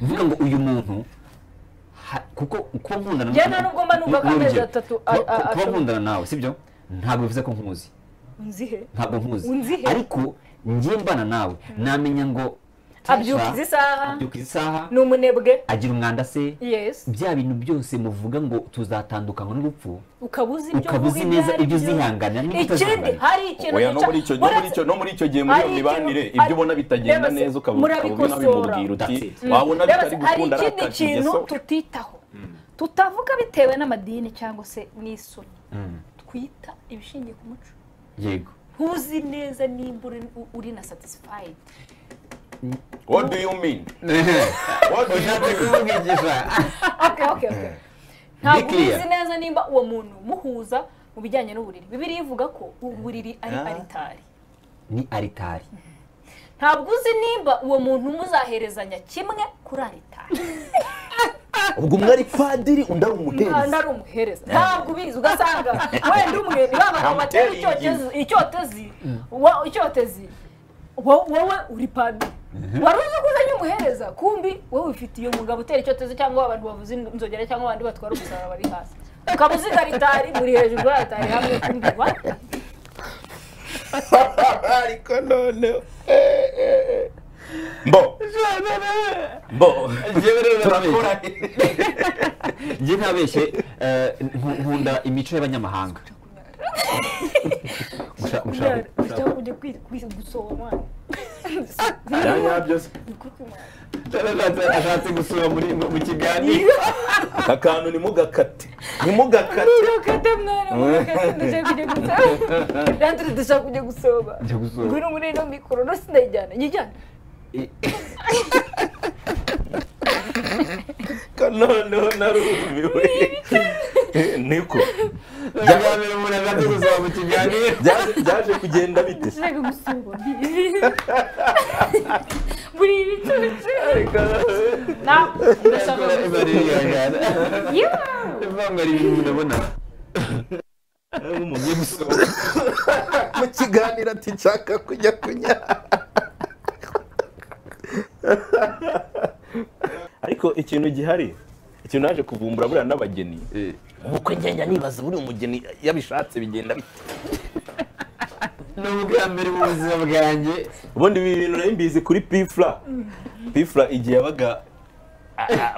mvuga ngo uyu muntu kuko kuba nkundana kuba nkundana nawe sibyo ntabwo bivuze ko nkuzi, ntabwo nkuzi, ariko njye mbana nawe namenya ngo abyuka izi saha ni umunebwe, agira umwanda se, bya bintu byose muvuga ngo tuzatandukanywa n'urupfu, ukabuzi neza ibyo uzihangana. Ikindi hari ikintu no muri icyo gihe muri iyo mibanire ibyo ubona bitagenda neza ukabona bimubwira uti wabona bitari gukunda. Hari ikindi kintu tutitaho tutavuga bitewe n'amadini cyangwa se n'isoni twita ibishingiye ku muco. Yego, ntuzi neza nimba uri na satisfied. What do you mean? What do you mean? Okay. Ntabwo ubizi neza nimba uwo muntu muhuza mu bijyanye n'uburiri. Bibiliya ivuga ko uburiri ari aritari. Ni aritari. Ntabwo uzi nimba uwo muntu muzaherezanya kimwe kuri aritari. Ubwo umwe ari padiri undi ari umuhereza. Undi ari umuhereza. Ntabwo ubizi ugasanga wenda umwe ni baba batera icyotezi icyotezi wowe uri padiri. Wari uzi ko uzanye umuhereza kumbi wowe ufite iyo mugabo utera icyotezi cyangwa abantu bavuza inzogera cyangwa abandi batwara umusaraba bari hasi. Ukaba uzi aritari muri hejuru kuri aritari hamwe kumbi wa. Ariko none Mbo Mbo turakora. Njye ntabeshye nkunda imico y'abanyamahanga. Ushaka kujya gusoma. Ashatse gusoma muri mu kiganiro. Aka kantu nimugakate. Nimugakate. Nimugakate mwana, mugakate ndashaka kujya gusoma. Ndandure ndashaka kujya gusoma. Ngwino muri ino mikoro no sinayijyana. Nyijyana. Noneho narumiwe. Niko. Byabera umuntu ashatse gusoma mu kiganiro. Byaje kugenda bite? Ndashaka gusoma. Buri ibicucu. Na ndashaka gusoma. Ivanga ari ibintu ndabona. Mu kiganiro ati nshaka kujya kunya. Ariko ikintu gihari, ikintu naje kuvumbura buriya n'abageni. Ubukwe ngenda nibaza buri umugeni yabishatse bigenda bite. N'ubwa mbere mu buzima bwanjye. Ubundi ibi bintu nari mbizi kuri Pifla. Pifla igihe yabaga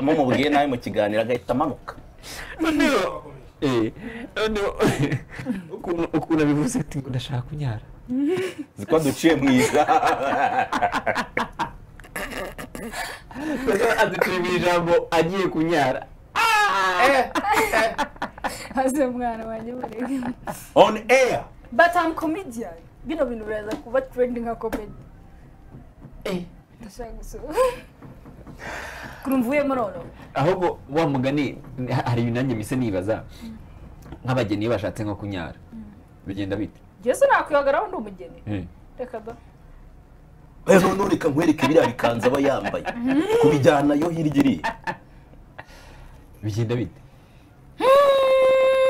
mumubwiye nawe mu kiganiro agahita amanuka. Noneho ukuntu abivuze ati ngo ndashaka kunyara. Ziko duciye mu ijambo. Aduciye mu ijambo agiye kunyara. Aze mwana wanjye mureke. On air. But I'm comedian. Bino bintu biraza kuba trending nka comedy. Ndashaka gusoma. Kurumvuyemo noneho. Ahubwo wa mugani hari ibintu nanjye mise nibaza. Nk'abageni iyo bashatse nko kunyara. Bigenda bite? Yesu nakwihagaraho ndi umugeni. Reka da. None reka nkwereke biriya bikanzu aba yambaye. Kubijyana yo hirya iriya. Bigenda bite?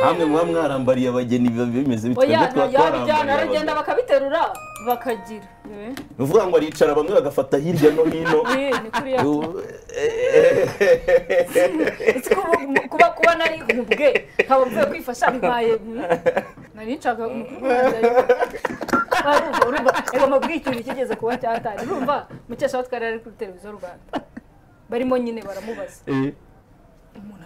Hamwe muba mwarambariye abageni biba bimeze bityo twarambariye. Aragenda bakabiterura bakagira. Ni ukuvuga ngo aricara bamwe bagafata hirya no hino. Ni kuriya. Kuba nari nkubwe nkaba mvuye kwifasha bibaye nari nshaka urumva reka mabwiye ikintu kigeze kuba cyatari. Urumva Mukesha Batwara ari kuri televiziyo Rwanda barimo nyine baramubaza. Umuntu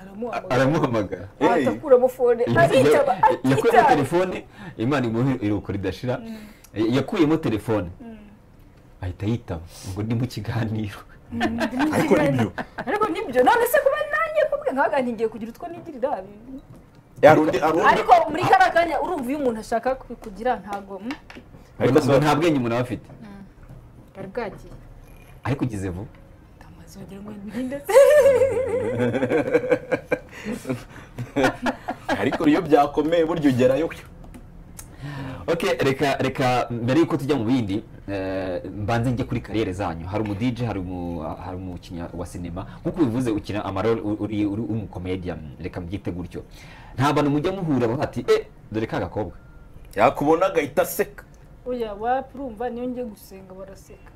aramuhamagara. Atakuramo fone aritaba. Yakuyemo telefone, Imana imuhe iruhuko ridashira. Yakuyemo telefone ahita yitaba ngo ndi mu kiganiro. Ariko nibyo. Ariko nibyo none se kuba nanjye kubwe nkaga ngiye kugira utwo nigirira. Ariko muri kara kanya urumva iyo umuntu ashaka kugira ntago ariko nta bwenge umuntu aba afite. Bari bwagiye. Ariko ugize vuba. Tamaze wagira ngo ndinde. Ariko iyo byakomeye buryo ugerayo. Okay, reka mbere yuko tujya mu bindi mbanze njye kuri kariyere zanyu. Hari umu DJ, hari umukinnyi wa sinema. Nkuko bivuze ukina amarole uri umu comedian, reka mbyite gutyo. Nta bantu mujya muhura bati dore ka gakobwa. Yakubona agahita aseka. Oya wapi urumva niyo ngiye gusenga baraseka.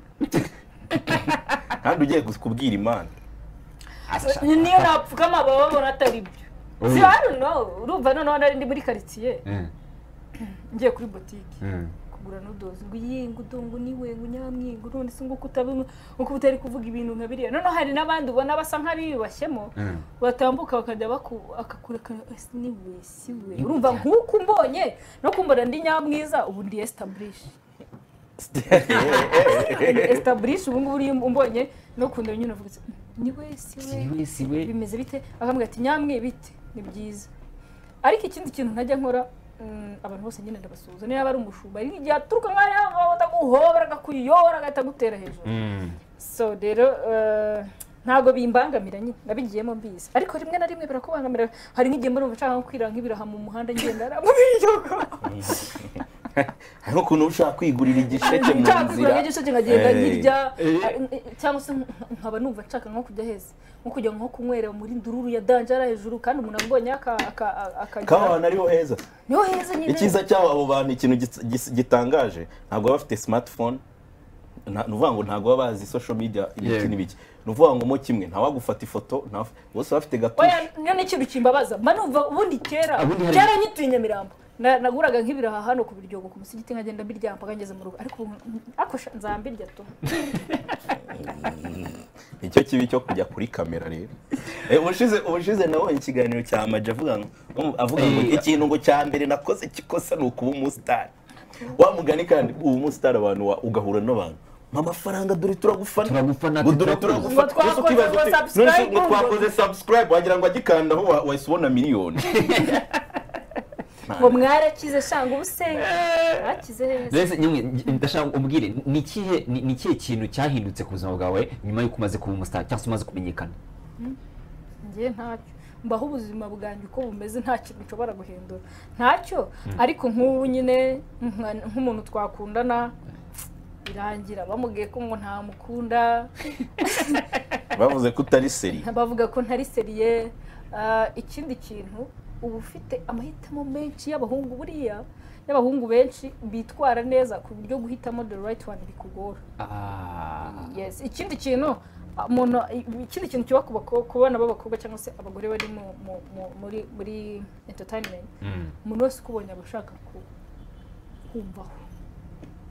Kandi ugiye kubwira Imana. Niyo napfukama baba babona atari byo. Si I don't know, urumva noneho nari ndi muri quartier. Ngiye kuri boutique kugura noodles ngo yingu dongo niwe ngo nyamwingu none se ngo kutabimwe uko utari kuvuga ibintu nka biriya. Noneho hari n'abandi ubona basa nk'abiyubashyemo batambuka bakajya akakureka niwe siwe. Urumva nkuko mbonye no kumbona ndi nyamwiza ubu ndi establish. Establish ubu ngubu umbonye no kunda nyine uvuga niwe siwe bimeze bite akambwira ati nyamwe bite ni byiza. Ariko ikindi kintu ntajya nkora abantu bose nyine ndabasuhuza niba ari umushumba ari igihe aturuka nk'aya ndaguhobera akakuyobora agahita agutera hejuru. So rero Ntabwo bimbangamira nyine nabigiyemo mbizi, ariko rimwe na rimwe birakubangamira. Hari nk'igihe mbona nshaka nko kwirira nk'ibiraha mu muhanda ngenda mu biryogo, hari ukuntu ushaka kwigurira igisheke mu nshaka kwigurira nzira, nk'igisheke nkagenda nkirya, cyangwa se nkaba numva nshaka nko kujya heza, nko kujya nko kunywera muri ndururu ya danjara hejuru, kandi umuntu ambonye akagira kaba ahantu ariho heza, niho heza nyine. Icyiza cyabo abo bantu, ikintu gitangaje, ntabwo baba bafite smartphone, ni ukuvuga ngo ntabwo baba bazi social media ibiki n'ibiki, ni ukuvuga ngo mo kimwe ntawagufata ifoto, bose bafite gatushe. Oya, niyo ni ikintu kimbabaza, mba numva ubundi kera kera nyituye Nyamirambo naguraga nk'ibiraha hano ku biryogo ku musigiti, nkagenda mbirya mpaka ngeze mu rugo, ariko ubu ariko sha nzambirya tu. Nicyo kibi cyo kujya kuri kamera rero. Ubushize nabonye ikiganiro cya Ama-G avuga ngo ikintu ngo cya mbere nakoze kikosa ni ukuba umusitari. Wa mugani kandi ubu umusitari abantu ugahura n'abantu, amafaranga dore turagufana, dore turagufana, ngo twakoze subscribe, wagira ngo agikandaho wahise ubona miliyoni. Ngo mwarakize shanga ubuse mwakize heza. Mbese nyumwe ndashaka umbwire ni ikihe kintu cyahindutse ku buzima bwawe nyuma y'uko umaze kuba umustar cyangwa se umaze kumenyekana? Njye ntacyo, mbaho ubuzima bwanjye uko bumeze, nta kintu nshobora guhindura, ntacyo. Ariko nk'ubu nyine nk'umuntu twakundana birangira bamubwiye ko ngo ntamukunda, bavuze ko utari seri, bavuga ko ntari seriye. Ikindi kintu, uba ufite amahitamo menshi y'abahungu, buriya y'abahungu benshi bitwara neza ku buryo guhitamo the right one bikugora. Yes, ikindi kintu umuntu, ikindi kintu kiba ku bana b'abakobwa cyangwa se abagore bari muri entertainment, umuntu wese ukubonye aba ashaka kumvaho.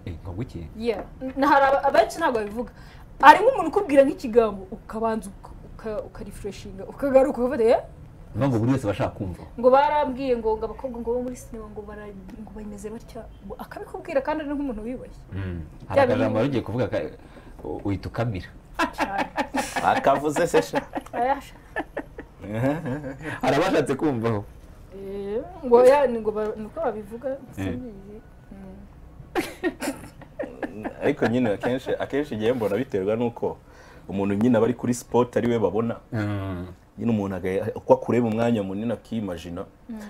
Ngo iki? Yeah, hari abenshi ntabwo babivuga. Hari nk'umuntu ukubwira nk'ikigambo ukabanza ukarefreshinga ukagaruka ukavuga ngo buri wese bashaka kumva, ngo barambwiye ngo abakobwa ngo bo muri sinema ngo bameze batya, akabikubwira kandi ari nk'umuntu wiyubashye. Hari akajambo wari ugiye kuvuga uhita ukamira akavuze se sha, hari abashatse kumvaho ngo ya ni ngo niko babivuga simbizi. Ariko nyine akenshi igihe mbona biterwa nuko umuntu nyine aba ari kuri sport ari we babona, nyine umuntu uko akureba umwanya munini akimagina.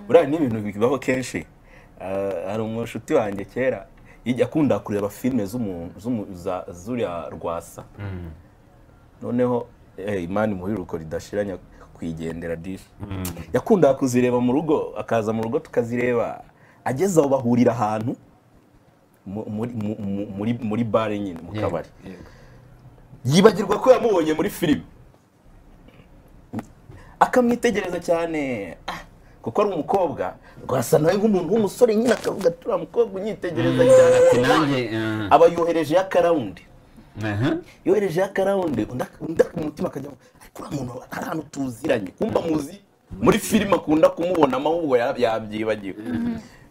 Buriya ni ibintu bibaho kenshi. Hari umushuti wanjye kera akunda kureba filime z'uriya Rwasa, noneho Imana imuhiruko ridashiranya kwigendera dishi, yakundaga kuzireba mu rugo, akaza mu rugo tukazireba, ageze aho bahurira ahantu muri bare nyine mu kabari, yibagirwa ko yamubonye muri filime, akamwitegereza cyane kuko ari umukobwa. Rwasa nawe nk'umuntu w'umusore nyine akavuga ati uriya mukobwa unyitegereza cyane, aba yohereje akarawundi, yohereje akarawundi, undi umutima akajya ariko uriya muntu hari ahantu tuziranye, kumva muzi muri filime akunda kumubonamo, ahubwo yabyibagiwe.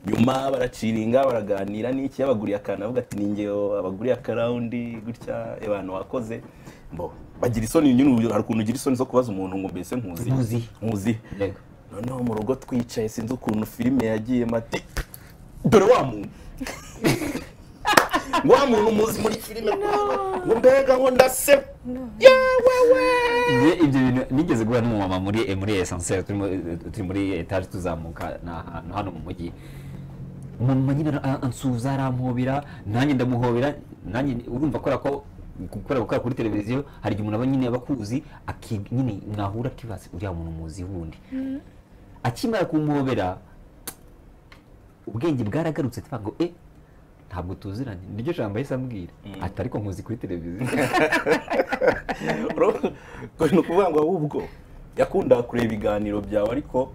Nyuma baraciringa baraganira n'iki, yabaguriye akantu avuga ati ninjye abaguriye akarawundi gutya abantu wakoze. Mbo bagira isoni nyine, hari ukuntu ugira isoni zo kubaza umuntu ngo mbese nkuzi. Noneho mu rugo twicaye sinzi ukuntu filime yagiye mati dore wa muntu wa muntu muzi muri filime ngo mbega ngo ndase yewewe. Ibyo bintu nigeze guhura n'umumama muri essentiel, turi muri etage tuzamuka hano mu mujyi, umumama nyine ansuhuza arampobera, nanjye ndamuhobera, nanjye urumva akora ko gukora kuri televiziyo hari igihe umuntu aba nyine abakuzi nyine mwahura akibaza uriya muntu muzi wundi. Akimara kumuhobera ubwenge bwaragarutse, tuvuga ngo ntabwo tuziranye, niryo jambo yahise ambwira ati ariko nkuzi kuri televiziyo. Ni ukuvuga ngo ahubwo yakundaga kureba ibiganiro byawe, ariko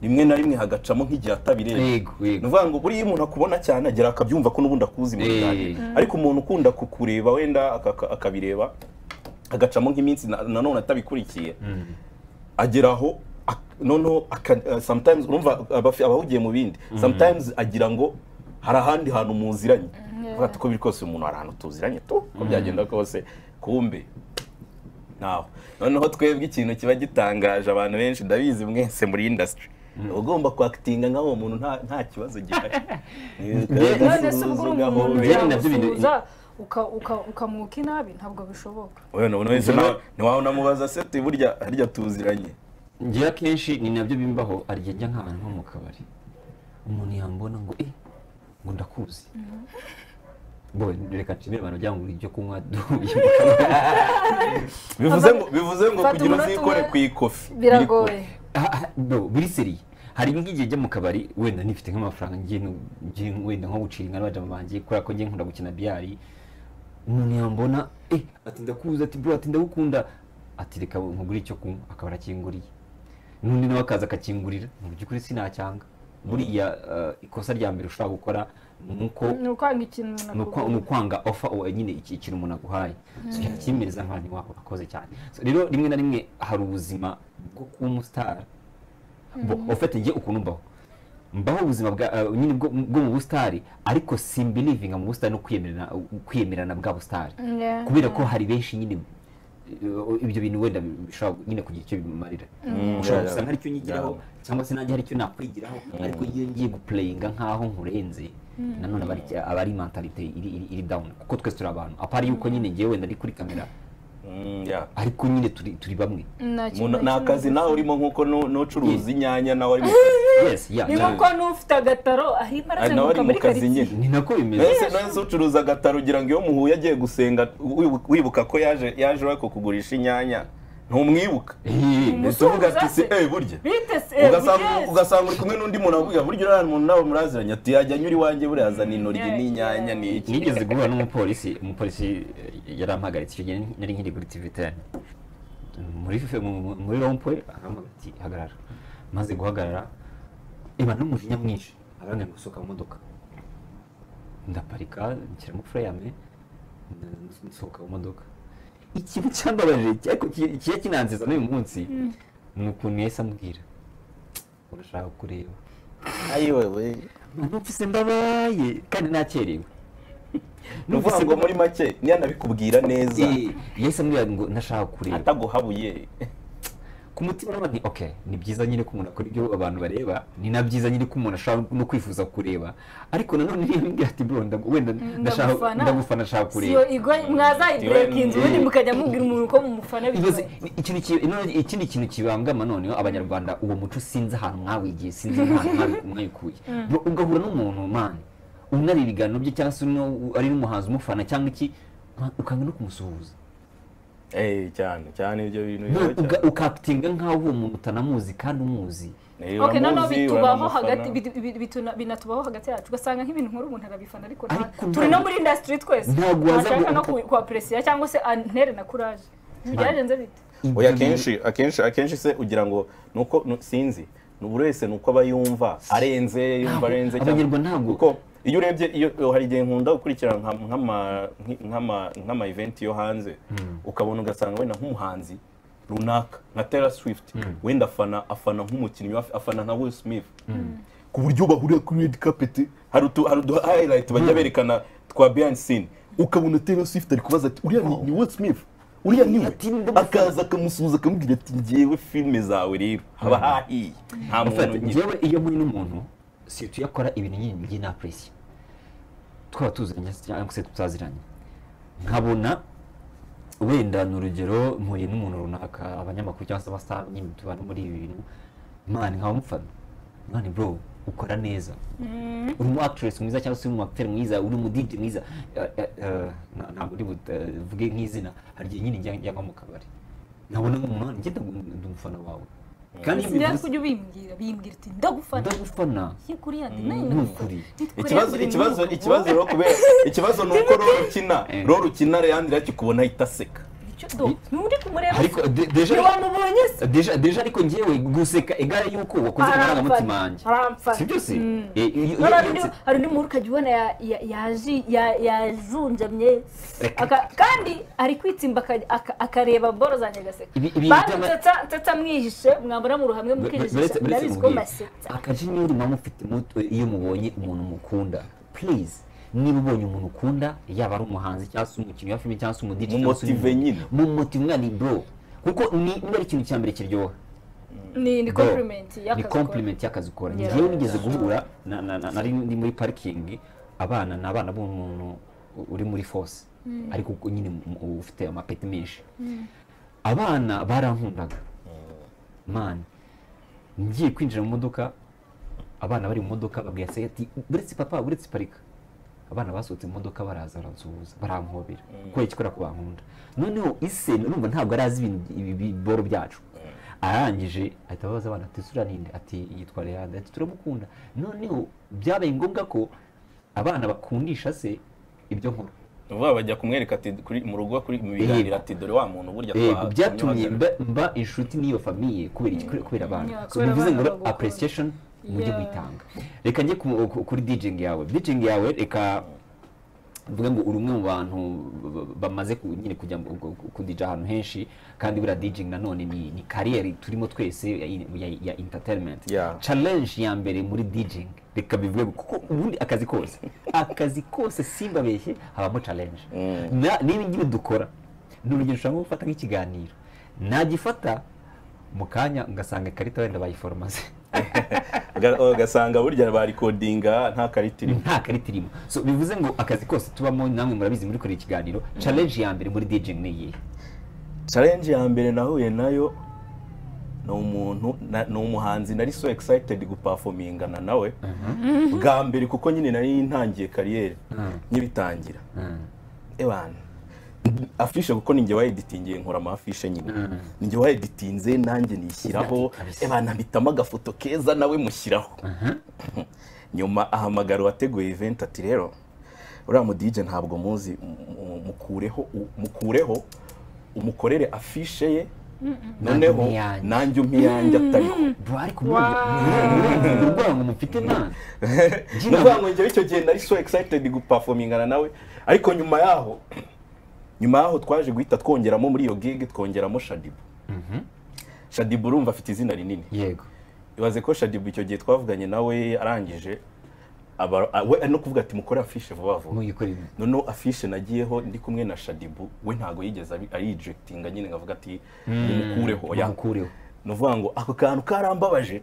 rimwe na rimwe hagacamo nk'igihe atabireba. Ni ukuvuga ngo buriya umuntu akubona cyane agera akabyumva ko n'ubundi akuzi mu biganiro, ariko umuntu ukunda kukureba wenda akabireba agacamo nk'iminsi nanone atabikurikiye, agera aho noneho sometimes urumva abahugiye mu bindi, sometimes agira ngo hari ahandi hantu muziranye, avuga ati uko biri kose umuntu hari ahantu tuziranye tu, uko byagenda kose kumbe naho. Noneho twebwe ikintu kiba gitangaje abantu benshi ndabizi mwese muri industry, ugomba kwakitinga nk'aho uwo muntu nta kibazo gihari. None se ubwo uri umuntu yagusuhuza ukamuka inabi ntabwo bishoboka. Oya none se nawe unamubaza se ati burya harya tuziranye. Ngira kenshi ni nabyo bimbaho, arya njya nk'ahantu nko mu kabari umuntu yambona ngo ngo ndakuzi. Bo reka nshimire abantu bajya ngo ibyo kunywa duhuye. Bivuze ngo kugira uzikore ku ikofi biragoye. No biri seri hari nk'igihe njya mu kabari wenda nifite nk'amafaranga ngiye wenda nko gucira inka n'abajama banjye kubera ko ngiye nkunda gukina biyari, umuntu yambona ati ndakuzi, ati bro, ati ndagukunda, ati reka nkugure icyo kunywa, akaba arakinguriye, n'undi nawe akaza akakingurira. Mu by'ukuri sinacyanga. Buriya ikosa rya mbere ushobora gukora nuko ni ukwanga offer nyine ikintu umuntu aguhaye. So yakimereza nk'ahantu wako akoze cyane. Rero rimwe na rimwe hari ubuzima bwo kuba umustar. Ofete ngiye ukuntu mbaho ubuzima bwa nyine bwo mu busitari, ariko simbelivinga mu busitari no kwiyemerana bwa busitari, kubera ko hari benshi nyine ibyo bintu wenda bishobora nyine kugira icyo bimarira. Ushobora gusanga hari icyo nyigiraho cyangwa se nanjye hari icyo nakwigiraho, ariko iyo ngiye guplayinga nkaho nkurenze nanone aba ari mentalite iri down, kuko twese turi abantu apari yuko nyine ngiye wenda ari kuri kamera ariko nyine turi bamwe. Ni akazi nawe urimo nkuko n'ucuruza inyanya nawe ari mu kazi. Ni nkuko n'ufite agataro arimo arazenguruka muri karitsiye. Ni nako bimeze. Ese ucuruza agataro ugira ngo iyo muhuye agiye gusenga wibuka ko yaje ariko kugurisha inyanya ntumwibuka, uvuga ati se burya ugasanga uri kumwe n'undi muntu avuga burya uriya muntu nawe muraziranye, ati yajya anyura iwanjye buriya azana intoryi n'inyanya n'iki. Nigeze guhura n'umupolisi, umupolisi yarampagaritse icyo gihe nari nkiri kuri TV10 muri rompoe, arampamagara ati hagarara. Maze guhagarara iba n'umujinya mwinshi, arambwira ngo sohoka mu modoka. Ndaparika nshyiramo fureyame nsohoka mu modoka. Ikintu cyambabaje ariko kiye kinanziza n'uyu munsi ni ukuntu yahise ambwira urashaka kureba. Ayiwewe numvise mbabaye kandi nakerewe. Ni ukuvuga ngo muri make niyo anabikubwira neza yahise ambwira ngo ndashaka kureba ataguhabuye ku mutima. Urabona ni okay, ni byiza nyine ko umuntu akora ibyo abantu bareba, ni na byiza nyine ko umuntu ashobora no kwifuza kureba, ariko nanone niyo mbwira ati bro wenda ndashaka ndagufana ndashaka kureba. Siyo igo mwazayiburekinze ubundi mukajya mubwira umuntu ko mumufana. Ikindi kintu kibangama noneho abanyarwanda uwo muco sinzi ahantu mwawigiye, sinzi ahantu mwayikuye. Bro ugahura n'umuntu man unari ibiganiro bye cyangwa se ari n'umuhanzi umufana cyangwa iki, ukanga no kumusuhuza. Cyane cyane ibyo bintu ukakitinga nkaho uwo muntu utanamuzi kandi umuzi. Okay, noneho bitubaho hagati, binatubaho hagati yacu, ugasanga nk'ibintu nkuru umuntu arabifana ariko turi no muri industry twese ntashaka no kuapresiya cyangwa se antere na courage. Byagenze bite? Oya akenshi se ugira ngo nuko sinzi buri wese nuko aba yumva arenze, yumva arenze cyane. Kuko iyo urebye iyo hari igihe nkunda gukurikirana nk'ama event yo hanze, ukabona ugasanga wenda nk'umuhanzi runaka nka Taylor Swift wenda afana nk'umukinnyi afana nka Will Smith, ku buryo bahurira kuri red carpet, hari udu highlight bajya berekana twa behind scene, ukabona Taylor Swift ari kubaza ati uriya ni Will Smith, uriya niwe, akaza akamusuhuza akamubwira ati ngewe filime zawe rero haba hahiye. Nta muntu ngewe iyo muri n'umuntu si tuyakora ibintu nyine ngiye na apreciye twaba tuziranye cyangwa se tutaziranye, nkabona wenda ni urugero mpuye n'umuntu runaka abanyamakuru cyangwa se abastar nyine tubana muri ibi bintu, man nkaba mufana, man bro ukora neza, uri umu actress mwiza cyangwa se uri umu acteur mwiza, uri umu DJ mwiza, ntabwo uri buvuge nk'izina, hari igihe nyine njya nko mu kabari nkabona nk'umuntu ngenda ndi umufana wawe. Kandi kujya ubimbwira bimbwira ati ndagufana ikibazo rero kubera ikibazo ni uko rero ukina Leandre akikubona ahita aseka. Nturi kumureba ariko deja ariko ngewe guseka egare yuko wakoze amarangamutima yanjye si byo se? Hari undi muntu ukajya ubona yajunjamye kandi ari kwitsimba akareba boro zanjye agaseka. Nsetsa mwihishe mwambara mu ruhamwe mukijijisha ndabizi ko masetsa. Akajinyori muba mufite iyo mubonye umuntu mukunda, please niba ubonye umuntu ukunda yaba ari umuhanzi cyangwa se umukinnyi wa filime cyangwa se umudiji cyangwa se mumumotive mwana bro, kuko niba ari ikintu cya mbere kiryoha ni compliment y'akazi, ni compliment y'akazi ukora. Ngewe nigeze guhura nari ndi muri parking, abana ni abana b'umuntu uri muri force ariko nyine ufite amapeti menshi. Abana barankundaga man, ngiye kwinjira mu modoka, abana bari mu modoka babwiye se ati buretse papa, buretse parika. Abana basohotse mu modoka baraza baransuhuza barampobera ko ikora ko bankunda. Noneho ise numva ntabwo arazi ibintu ibi boro byacu. Arangije ahita abaza abana ati sura ninde, ati yitwa Leandre, ati turamukunda. Noneho byabaye ngombwa ko abana bakundisha se ibyo nkora. Uvuga bajya kumwereka ati kuri mu rugo kuri mu biganiro ati dore wa muntu burya byatumye mba inshuti n'iyo famille kubera iki, kubera abana. So bivuze ngo appreciation mujye mwitanga. Reka njye kuri DJing yawe. DJing yawe reka mvuge ngo uri umwe mu bantu bamaze nyine kujya ku DJ ahantu henshi, kandi buriya DJing nanone ni career turimo twese ya entertainment. Challenge ya mbere muri DJing reka bivuge kuko ubundi akazi kose simbabeshye habamo challenge. Niba ngibi dukora ni urugero ushobora gufata nk'ikiganiro nagifata mu kanya ngasanga ikarita wenda bayiforomase ugasanga burya barikodinga nta karita irimo, nta karita irimo. So bivuze ngo akazi kose tubamo namwe murabizi muri kuri ikiganiro. Challenge ya mbere muri DJing ni iyihe? Challenge ya mbere nahuye nayo ni umuntu, ni umuhanzi nari so excited guperformingana nawe bwa mbere, kuko nyine nari ntangiye kariyeri nkibitangira. Ebana afishe kuko ninjye wayeditingiye, nkora ama afishe nyine ninjye wayeditinze nanjye nishyiraho. Ebana mpitamo agafoto keza nawe mushyiraho. Nyuma ahamagara uwateguye event ati rero uriya mu DJ ntabwo muzi, mukureho umukorere afishe ye, noneho nanjye umpe iyanjye atariho. Ariko urwango mufite nta urwango. Njyewe icyo gihe nari so excited guperformingana nawe, ariko nyuma yaho twaje guhita twongeramo muri iyo gig twongeramo Shadibu. Shadibu urumva afite izina rinini. Yego. Ibaze ko Shadibu icyo gihe twavuganye nawe arangije we no kuvuga ati mukore afishe vuba vuba. Noneho afishe nagiyeho ndi kumwe na Shadibu, we ntago yigeze arejectinga nyine ngavuga ati mukureho. Oya mukureho. Nuvuga ngo ako kantu karambabaje.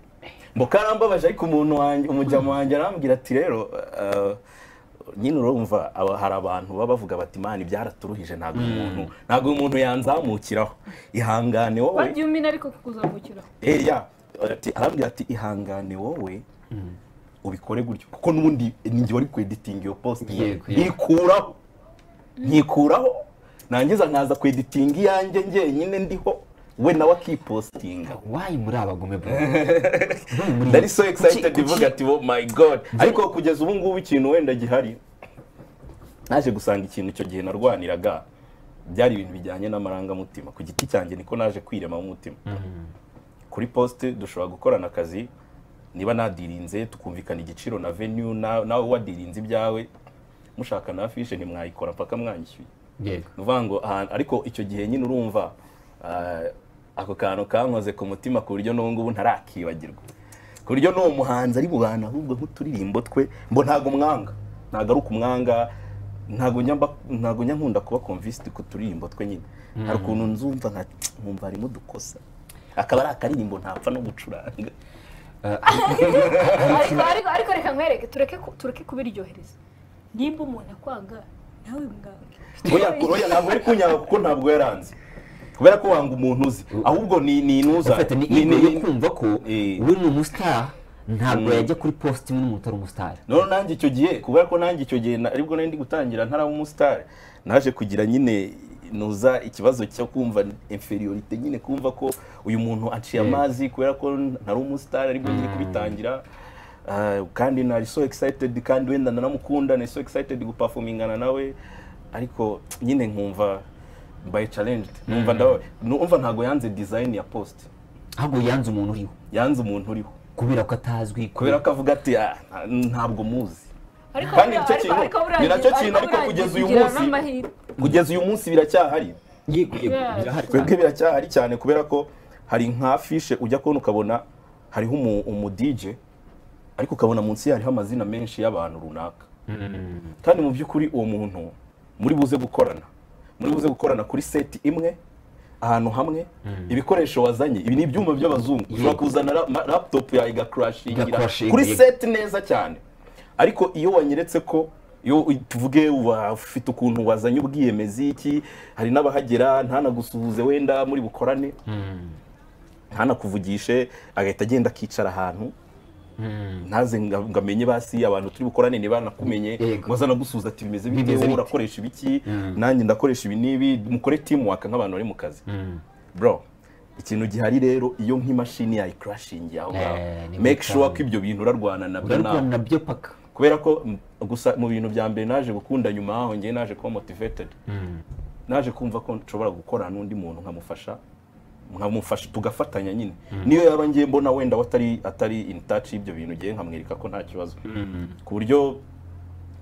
Mbo karambabaje, ariko umuntu wanjye umujama wanjye arambwira ati rero nyine urumva hari abantu baba bavuga bati mani byaraturuhije, ntabwo umuntu yanzamukiraho, ihangane wowe. What do you mean ariko kukuzamukiraho? Ya arambwira ati ihangane wowe ubikore gutyo, kuko n'ubundi ninjye wari kweditinga iyo post nkikuraho nangiza nkaza kweditinga iyanjye njyenyine ndiho, we nawe akipostinga. Why muri abagome bro? Nari so excited ivuga ati oh my god. Ariko kugeza ubu ngubu ikintu wenda gihari, naje gusanga ikintu icyo gihe narwaniraga byari ibintu bijyanye n'amarangamutima ku giti cyanjye, niko naje kwirema mu mutima. Kuri post dushobora gukorana akazi, niba nadirinze tukumvikana igiciro na venue, nawe wadirinze ibyawe, mushaka na afishe ntimwayikora mpaka mwanyishyuye. Yego. Nuvuga ngo ariko icyo gihe nyine urumva ako kantu kankoze ku mutima ku buryo n'ubu ngubu ntarakibagirwa, ku buryo n'uwo muhanzi ari mu bantu ahubwo nk'uturirimbo twe mbo ntago mwanga, ntago ari ukumwanga, ntago njya nkunda kuba convinced ku turirimbo twe nyine. Hari ukuntu nzumva nkumva harimo udukosa, akaba ari akaririmbo ntapfa no gucuranga. Ariko reka nkwereke, tureke kubiryohereza. Nimba umuntu akwanga nawe mwange. Oya ntabwo ari kunyanga kuko ntabwo yaranze, kubera ko wanga umuntu uzi, ahubwo ni inuza ni kumva ko we ni umustar, ntabwo yajya kuri post imwe n'umuntu utari umustar. None nanjye icyo gihe kubera ko nanjye icyo gihe aribwo nari ndi gutangira ntaraba umustar, naje kugira nyine nuza ikibazo cyo kumva inferiorité nyine, kumva ko uyu muntu aciye amazi kubera ko ntari umustar aribwo ngiye kubitangira. Kandi nari so excited, kandi wenda nanamukunda, nari so excited guperformingana nawe, ariko nyine nkumva by challenged. Numva ntago yanze design ya post, ahubwo yanze umuntu uriho, yanze umuntu uriho kubera ko atazwi, kubera ko avuga ati ntabwo muzi. Kandi icyo kintu ni nacyo kintu, ariko kugeza uyu munsi biracyahari. Yego birahari, twebwe biracyahari cyane, kubera ko hari nka afishe ujya kubona ukabona hariho umu DJ, ariko ukabona munsi hariho amazina menshi y'abantu runaka. Kandi mu by'ukuri uwo muntu muri buze gukorana kuri set imwe ahantu hamwe, ibikoresho wazanye ibi ni ibyuma by'abazungu, ushobora kuzana laptop yawe igacrashingira kuri set neza cyane. Ariko iyo wanyeretse ko Iyo tuvuge ufite ukuntu wazanye ubwiyemezi iki, hari n'abahagera ntanagusuhuze wenda muri bukorane, ntanakuvugishe, agahita agenda akicara ahantu, ntaze ngo amenye basi abantu turi bukorane niba nakumenye, ngo azanagusuhuza ati bimeze bite, wowe urakoresha ibiki, nanjye ndakoresha ibi n'ibi, mukore teamwork nk'abantu bari mu kazi. Bro, ikintu gihari rero iyo nk'imashini yayikrashingiye aho ngaho, make sure ko ibyo bintu urarwana nabyo nabyo paka. Kubera ko gusa mu bintu bya mbere naje gukunda nyuma aho ngiye naje kuba motivated, naje kumva ko nshobora gukora n'undi muntu nkamufasha tugafatanya nyine. Niyo yaba ngiye mbona wenda atari in touch y'ibyo bintu, ngiye nkamwereka ko nta kibazo. Ku buryo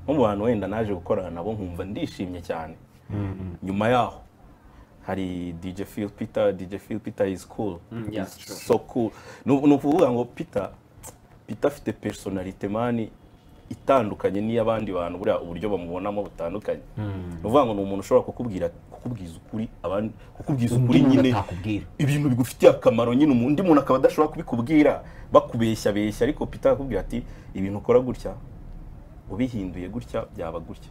nko mu bantu wenda naje gukorana nabo nkumva ndishimye cyane. Nyuma yaho hari DJ Phil Peter. DJ Phil Peter is cool. So cool. Ni ukuvuga ngo Peter afite personality mani itandukanye n'iy'abandi bantu, buriya uburyo bamubonamo butandukanye. Ni ukuvuga ngo ni umuntu ushobora kukubwiza ukuri, abandi kukubwiza ukuri nyine ibintu bigufitiye akamaro nyine, undi muntu akaba adashobora kubikubwira bakubeshya beshya, ariko Peter akakubwira ati ibintu ukora gutya ubihinduye gutya byaba gutya.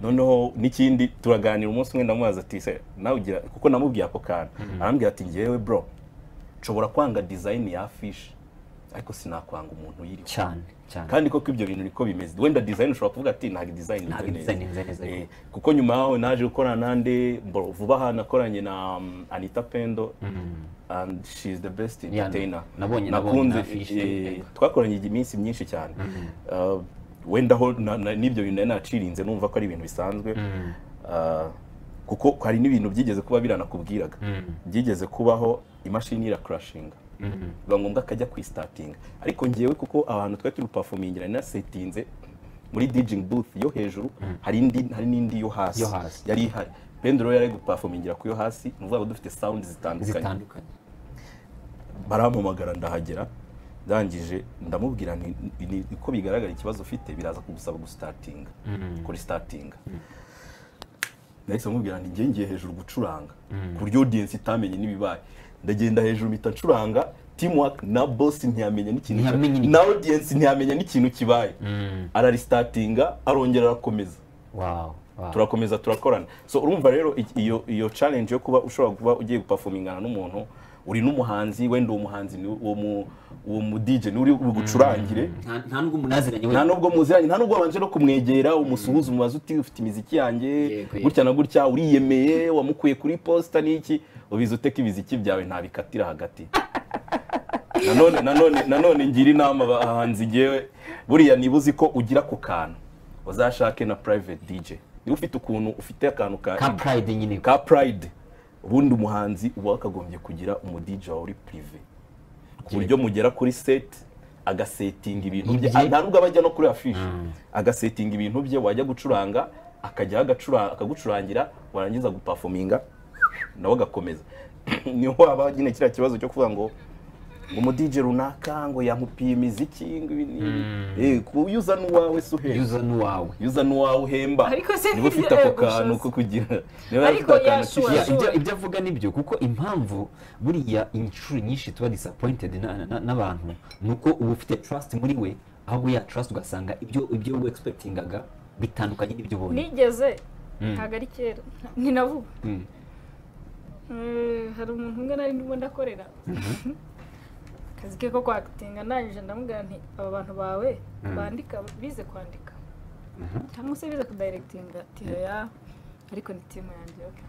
Noneho n'ikindi turaganira umunsi umwe ndamubaza ati se nawe ugira, kuko namubwiye ako kantu, arambwira ati ngewe bro nshobora kwanga design ya affiche ariko sinakwanga umuntu uyiriho cyane cyane. Kandi koko ibyo bintu niko bimeze. Wenda design ushobora kuvuga ati ntabwo design neza, kuko nyuma yaho naje gukorana nande vuba aha nakoranye na Anita Pendo, and she is the best entertainer. Nabonye affiche twakoranye iminsi myinshi cyane. Wenda ho n'ibyo bintu nacirinze numva ko ari ibintu bisanzwe, kuko hari n'ibintu byigeze kuba biranakubwiraga, byigeze kubaho imashini irakrashinga, biba ngombwa akajya kwistatinga. Ariko ngewe kuko abantu twari turi performingira nasetinze muri DJing booth yo hejuru, hari n'indi yo hasi yari ihari. Pendo yari guperformingira ku yo hasi, ni ukuvuga ngo dufite sound zitandukanye. Barampamagara ndahagera, ndangije ndamubwira nti uko bigaragara ikibazo ufite biraza kugusaba gustatinga, kuri statinga. Nahise mubwira nti ngiye hejuru gucuranga ku buryo audience itamenye n'ibibaye. Ndagenda hejuru mpita ncuranga, teamwork na boss ntiyamenya n'ikintu, na audience ntiyamenya n'ikintu kibaye. Araristatinga arongera arakomeza. Wow. Turakomeza turakorana. So urumva rero iyo challenge yo kuba ushobora kuba ugiye guperformingana n'umuntu uri n'umuhanzi, wenda uwo muhanzi ni uwo mu DJ ni uri bugucurangire, nta nubwo munaziranye, nta nubwo muziranye, nta nubwo wabanje no kumwegera umusuhuza umubaza uti ufite imiziki yanjye gutya na gutya, uriyemeye, wamukuye kuri posta n'iki, ubizi uteka ibiziki byawe ntabikatira hagati. Nanone ngira inama abahanzi ngewe, buriya niba uzi ko ugira ku kantu uzashake na private DJ. Niba ufite ukuntu ufite akantu ka pride nyine, ka pride, ubundi umuhanzi uba wakagombye kugira umu DJ wawe uri privé, ku buryo mugera kuri set agasetinga ibintu bye, nta nubwo abajya no kuri affiche, agasetinga ibintu bye, wajya gucuranga akajya akagucurangira, warangiza guperforminga nawe agakomeza. Niho waba nyine kiriya kibazo cyo kuvuga ngo umu DJ runaka ngo yankupiye imiziki ngo ibi n'ibi, yuza n'uwawe se uhemba, yuza n'uwawe uhemba, niba ufite ako kantu ko kugira, niba ufite akantu ibyo avuga nibyo. Kuko impamvu buriya inshuro nyinshi tuba disappointed n'abantu ni uko uba ufite trust muri we, ahubwo ya trust ugasanga ibyo expectingaga bitandukanye n'ibyo ubonye. Nigeze ntabwo ari kera, ni na vuba, hari umuntu umwe nari ndimo ndakorera akazi ke ko kwakitinga, ndangije ndamubwira nti aba bantu bawe bandika bize kwandika cyangwa se bize kudirectinga, ati oya ariko ni timu yanjye, okay.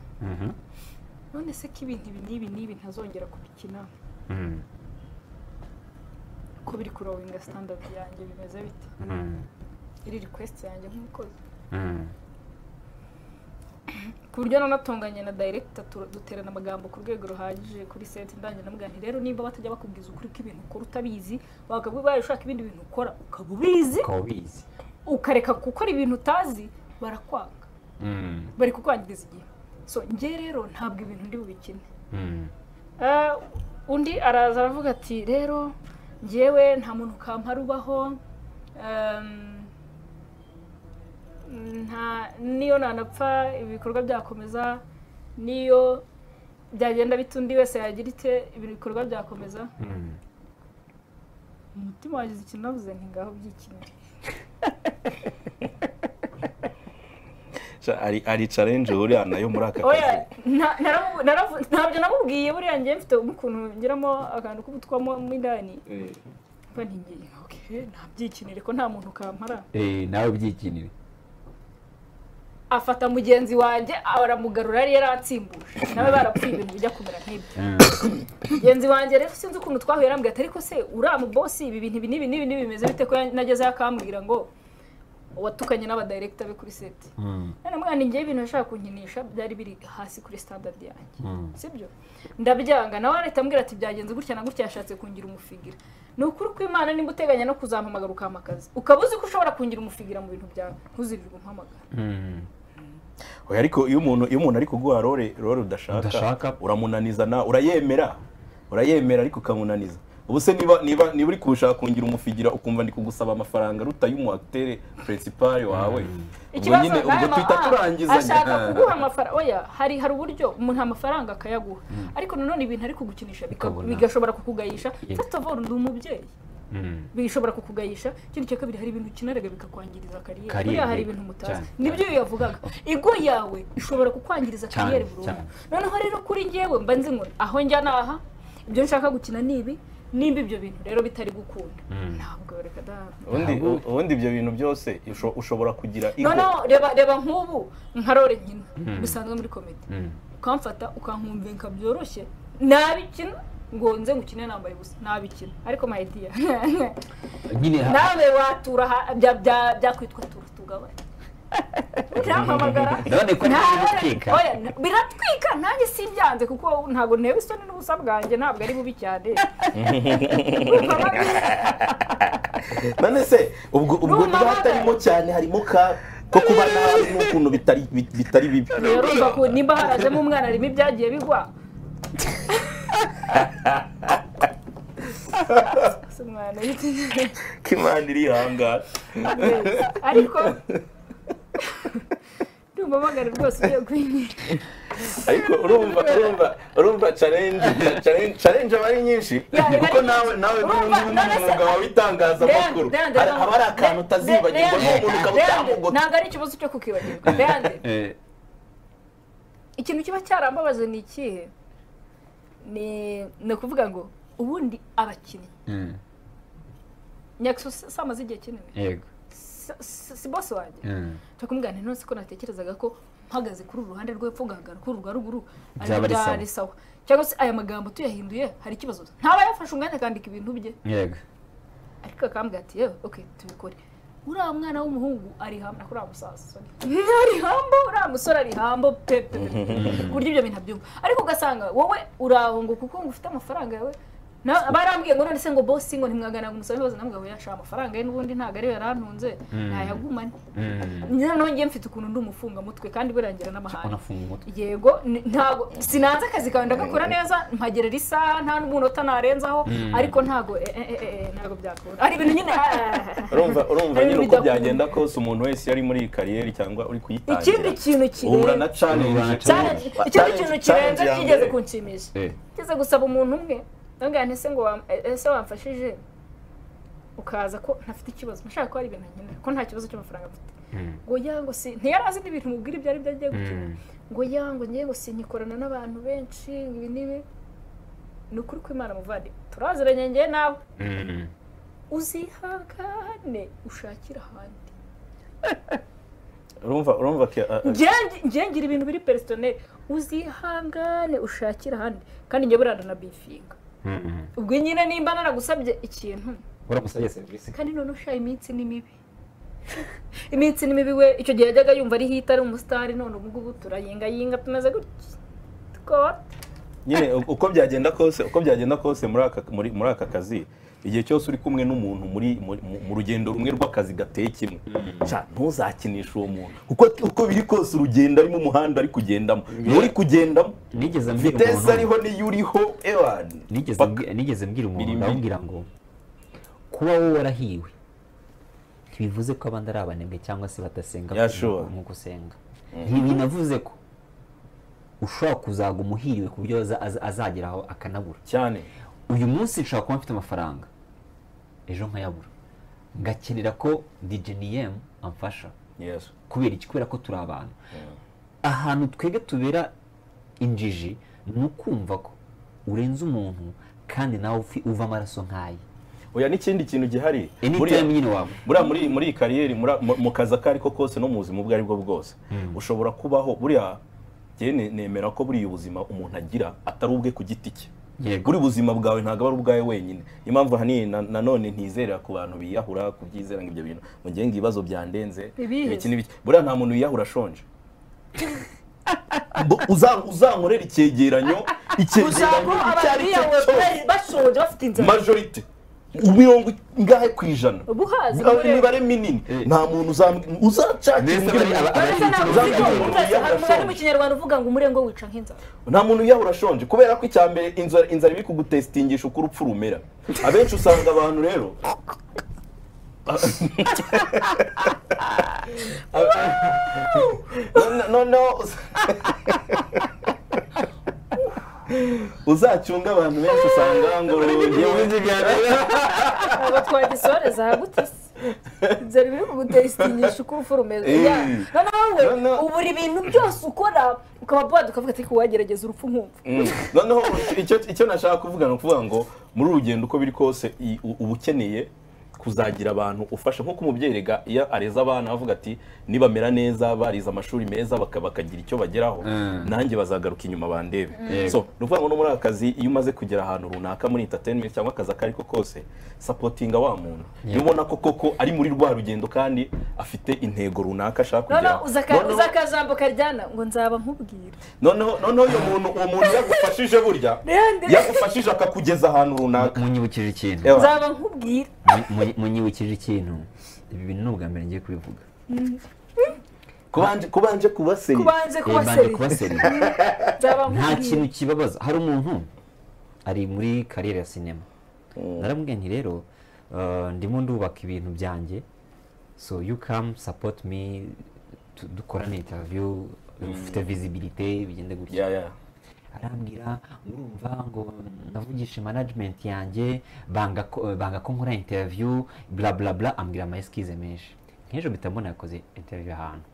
None se ko ibintu ibi n'ibi n'ibi ntazongera kubikina, ko biri kurowinga standard yanjye bimeze bite, iri request yanjye nk'umukozi, ku buryo nanatonganye na director duterana amagambo ku rwego ruhagije kuri set. Ndangije ndamubwira nti rero nimba batajya bakubwiza ukuri kw'ibintu ukora utabizi, bakakubwira ushaka ibindi bintu ukora ukaba ubizi, ukareka gukora ibintu utazi, barakwanga, bari kukwangiriza igihe. So njye rero ntabwo ibintu ndi bubikine. Undi araza aravuga ati rero njyewe nta muntu kampara ubaho, nta niyo nanapfa ibikorwa byakomeza, niyo byagenda bitundi wese yagira ite ibikorwa byakomeza. Umutima wagize ikintu navuze nti ngaho byikinire. Ari challenge uriya nayo muri aka kazi. Ntabyo namubwiye buriya njye mfite ukuntu ngiramo akantu k'ubutwamo mo indani. Mba ntigiye okay ntabyikinire ko nta muntu kampara. Nawe byikinire. Afata mugenzi wanjye aramugarura yari yaransimbuje nawe barapfuye ibintu bijya kumera nk'ibyo. Mugenzi wanjye rero sinzi ukuntu twahuye arambwira ati ariko se uriya mu boss ibi bintu ibi n'ibi n'ibi bimeze bite ko nageze akambwira ngo watukanye n'aba director be kuri set. None mwana ngiye ibintu yashaka kunkinisha byari biri hasi kuri standard yanjye. Sibyo? Ndabyanga nawe arahita ambwira ati byagenze gutya na gutya yashatse kungira umufigira. Ni ukuri kw'Imana nimba uteganya no kuzampamagara ukamakaza ukabuzi ko ushobora kungira umufigira mu bintu byawe ntuzirirwe umpamagara. Oya ariko iyo umuntu ari kuguha role udashaka uramunaniza na urayemera ariko ukamunaniza. Ubu se niba uri kushaka kungira umufigira ukumva ndi kugusaba amafaranga ruta y'umu acteur principal wawe ubwo nyine ubwo twita turangiza ashaka kuguha amafaranga. Oya hari uburyo umuntu amafaranga akayaguha ariko nanone ibintu ari kugukinisha bigashobora kukugayisha. First of all ndi umubyeyi bishobora kukugayisha. Ikindi cya kabiri hari ibintu ukinarega bikakwangiriza kariyeri. Buriya hari ibintu mutazi nibyo yavugaga igo yawe ishobora kukwangiriza kariyeri burundu. Noneho rero kuri njyewe mba nzi ngo aho njya naha ibyo nshaka gukina nibi nimba ibyo bintu rero bitari gukunda ntabwo reka da. Ubundi ibyo bintu byose ushobora kugira igo. No reba nk'ubu nka role nkina bisanzwe muri comedy ukamfata ukankumvinka byoroshye nabikina ngo nze ngukine nambaye gusa nabikina ariko my dear nawe watura byakwitwa tura tugabane urampamagara none ko biratwika. Oya biratwika nanjye simbyanze kuko ntago ntewe isoni n'ubusa bwanjye ntabwo ari bubi cyane. None se ubwo niba hatarimo cyane harimo ka ko kuba nabi n'ukuntu bitari bibi. Urumva ko nimba harajemo umwana arimo ibyagiye bigwa. Kimana irihangana ariko ndumva magara rwose ugiye kwinira. Ariko urumva challenge aba ari nyinshi kuko nawe n'undi mwuga wawe itangazamakuru haba hari akantu utazibagirwa n'umuntu ukaba utamugota. Ntabwo ari ikibazo cyo kukibagirwa. Ikintu kiba cyarambabaje ni ikihe? Ni ukuvuga ngo ubundi abakinnyi Nyaxo samaze igihe kinini. Yego. Si boss wanjye. Tukumubwira nti none ko natekerezaga ko mpagaze kuri uru ruhande rw'epfo ngahagarara kuri urwa ruguru ari sawa. Cyangwa se aya magambo tuyahinduye hari ikibazo. Ntaba yafashe umwanya akandika ibintu bye. Yego. Ariko akambwira ati yewe okay tubikore. Uriya mwana w'umuhungu ari hamwe kuri musaza. Ari hambo uriya musore ari hambo pepe. Kurya ibyo bintu abyumva. Ariko ugasanga wowe urahunga kuko ngo ufite amafaranga yawe. Barambwiye ngo none se ngo boss ngo ntimwagana ngo umusabe baza namugabo yashaka amafaranga ye n'ubundi ntago ari yarantunze ntayagumane. Noneho ngiye mfite ukuntu ndi umufunga mutwe kandi burangira n'amahane. Yego ntago sinanze akazi kawe ndagakora neza mpagerera isaha nta n'umunota narenzaho ariko ntago ntago byakora. Ari ibintu nyine urumva nyine uko byagenda kose umuntu wese yari muri kariyeri cyangwa uri kuyitangira. Ikindi kintu kirenze uhura na challenge. Ikindi kintu kirenze kigeze kunshimisha. Kigeze gusaba umuntu umwe ndabwira nti ese ngo ese wamfashije ukaza ko ntafite ikibazo nashaka ko ari ibintu nkenera ko nta kibazo cy'amafaranga mfite ngo yango si ntiyarazi n'ibintu mubwira ibyo ari byo agiye gukina ngo yango ngiye ngo sinyikorana n'abantu benshi ibi n'ibi ni ukuri kw'Imana muvandi turaziranye ngiye nawe uzihangane ushakira ahandi. Urumva ngiye ngira ibintu biri personnel uzihangane ushakira ahandi kandi ngiye buranda na bifinga. Ubwo nyine nimba naragusabye ikintu uramusabye service kandi none ushaye iminsi ni mibi. Iminsi ni mibi we icyo gihe yajyaga yumva ari hita ari umustar none ubu ngubu turayinga yinga tumeze gutya tukot nyine uko byagenda kose muri aka kazi igihe cyose uri kumwe n'umuntu muri mu rugendo rumwe rw'akazi gateye kimwe ntuzakinisha uwo muntu kuko biri kose urugendo ari mu muhanda ari kugendamo nturi kugendamo nigeze mbwira umuntu vitesse ariho niyo uriho ewan nigeze mbwira umuntu ndamubwira ngo kuba wowe warahiwe ntibivuze ko abandi ari abanebwe cyangwa se badasenga nk'uko usenga. Ntibinavuze ko ushobora kuzaga umuhiriwe ku buryo azageraho akanabura cyane. Uyu munsi nshobora kuba mfite amafaranga ejo nkayabura ngakenera ko DJ Niem amfasha Yes. Kubera iki? Kubera ko turi abantu. Ahantu twebwe tubera injiji ni ukumva ko urenze umuntu kandi nawe uva amaraso nkaye. Oya, n'ikindi kintu gihari anytime nyine waba buriya muri iyi kariyeri, mu kazi ako ariko kose no mu buzima ubwo aribwo bwose, ushobora kubaho. Buriya njye nemera ko buriya ubuzima umuntu agira atari ubwe ku giti cye. Yego. Buri buzima bwawe ntabwo aba ari ubwawe wenyine. Niyo mpamvu ahanini nanone ntizerera ku bantu biyahura, kubyizera ngo ibyo bintu ngo ngiye ngo ibibazo byandenze, Ibihe? ibiki n'ibiki. Buriya nta muntu wiyahura ashonje. Uzankorera icyegeranyo, icyegeranyo Ushaka icyo ari cyo abantu cyose, bashonje bafite inzara, majorité 50%, ubuhazi imibare minini, nta muntu uzacakira Mbese umbwira Mbese ntabwo uzambwira uzi ko umuntu hari wiyahura umugani mu ashonje. Kinyarwanda uvuga ngo umurengo wica nk'inzara. Nta muntu wiyahura ashonje, kubera ko icya mbere inzara iri kugutesitingisha uko urupfu rumera. Abenshi usanga abantu rero noneho uzacunga abantu benshi usanga ngo njyewe Ntabwo twagisoreza hagute se? Inzara ibiri kugutesitingisha uko urupfu rumeze. Ya, noneho wowe Noneho- ubura ibintu byose ukora, ukaba bored, ukavuga ati wagerageza urupfu nkumva. Noneho icyo nashaka kuvuga ni ukuvuga ngo muri uru rugendo, uko biri kose, uba ukeneye kuzagira abantu ufasha, nk'uko umubyeyi rega iyo areze abana avuga ati nibamera neza, barize amashuri meza, bakagira icyo bageraho, nanjye bazagaruka inyuma bandebe. Yego. So ni ukuvuga ngo no muri aka kazi, iyo umaze kugera ahantu runaka muri entertainment cyangwa akazi ako ariko kose, supportinga wa muntu niba ubona ko koko ari muri rwa rugendo kandi afite intego runaka ashaka Noneho kugeraho. uza akajambo karyana ngo nzaba nkubwira. Noneho uyo muntu, uwo muntu yagufashije, burya Rende. yagufashije akakugeza ahantu runaka. Munyibukije ikintu. Ewa. Nzaba nkubwira. Munyibukije ikintu. Ibi bintu ni ubwa mbere ngiye kubivuga. Kubanje kuba seri. Kubanje kuba Mbanje seri. kuba seri. Nzaba Nta nkubwira. kintu kibabaza. Hari umuntu ari muri kariyeri ya sinema, naramubwiye nti rero ndimo ndubaka ibintu byanjye, so you come support me, dukorane interview, ufite visibility, bigende gutya. Yeah. Arambwira ngo urumva ngo navugishe management yanjye, banga ko nkora interview, bla bla bla, ambwira ama excuse menshi. Nk'ejo mpita mbona yakoze interview ahantu,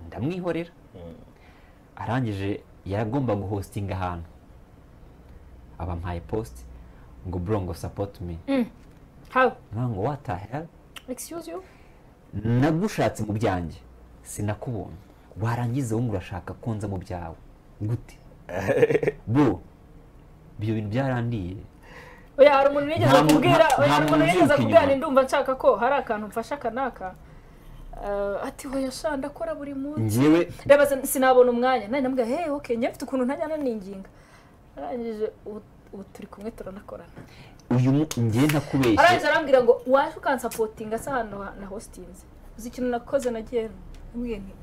ndamwihorera. Arangije yaragomba guhostinga ahantu, abampaye post ngo bro, ngo support me. How? Nkavuga ngo what the hell? Excuse you? Nagushatse mu byanjye sinakubonye, warangiza wowe ngo urashaka ko nza mu byawe gute? Bro, ibyo bintu byarandiye. Oya, hari umuntu nigeze kubwira, nta oya, hari muntu umuntu nigeze uziruka kubwira inyuma. nti ndumva nshaka ko hari akantu mfasha aka n'aka. Ati hoya sha, ndakora buri munsi, Njyewe reba sinabona umwanya. Nari namubwira hey, okay, njye mfite ukuntu ntajya naninginga. Arangije ubu turi kumwe, turanakorana. Uyu njye ntakubeshye. Arangije arambwira ngo waje ukansupportinga se ahantu na hostinze. Uzi ikintu nakoze? Nagiye namubwiye nti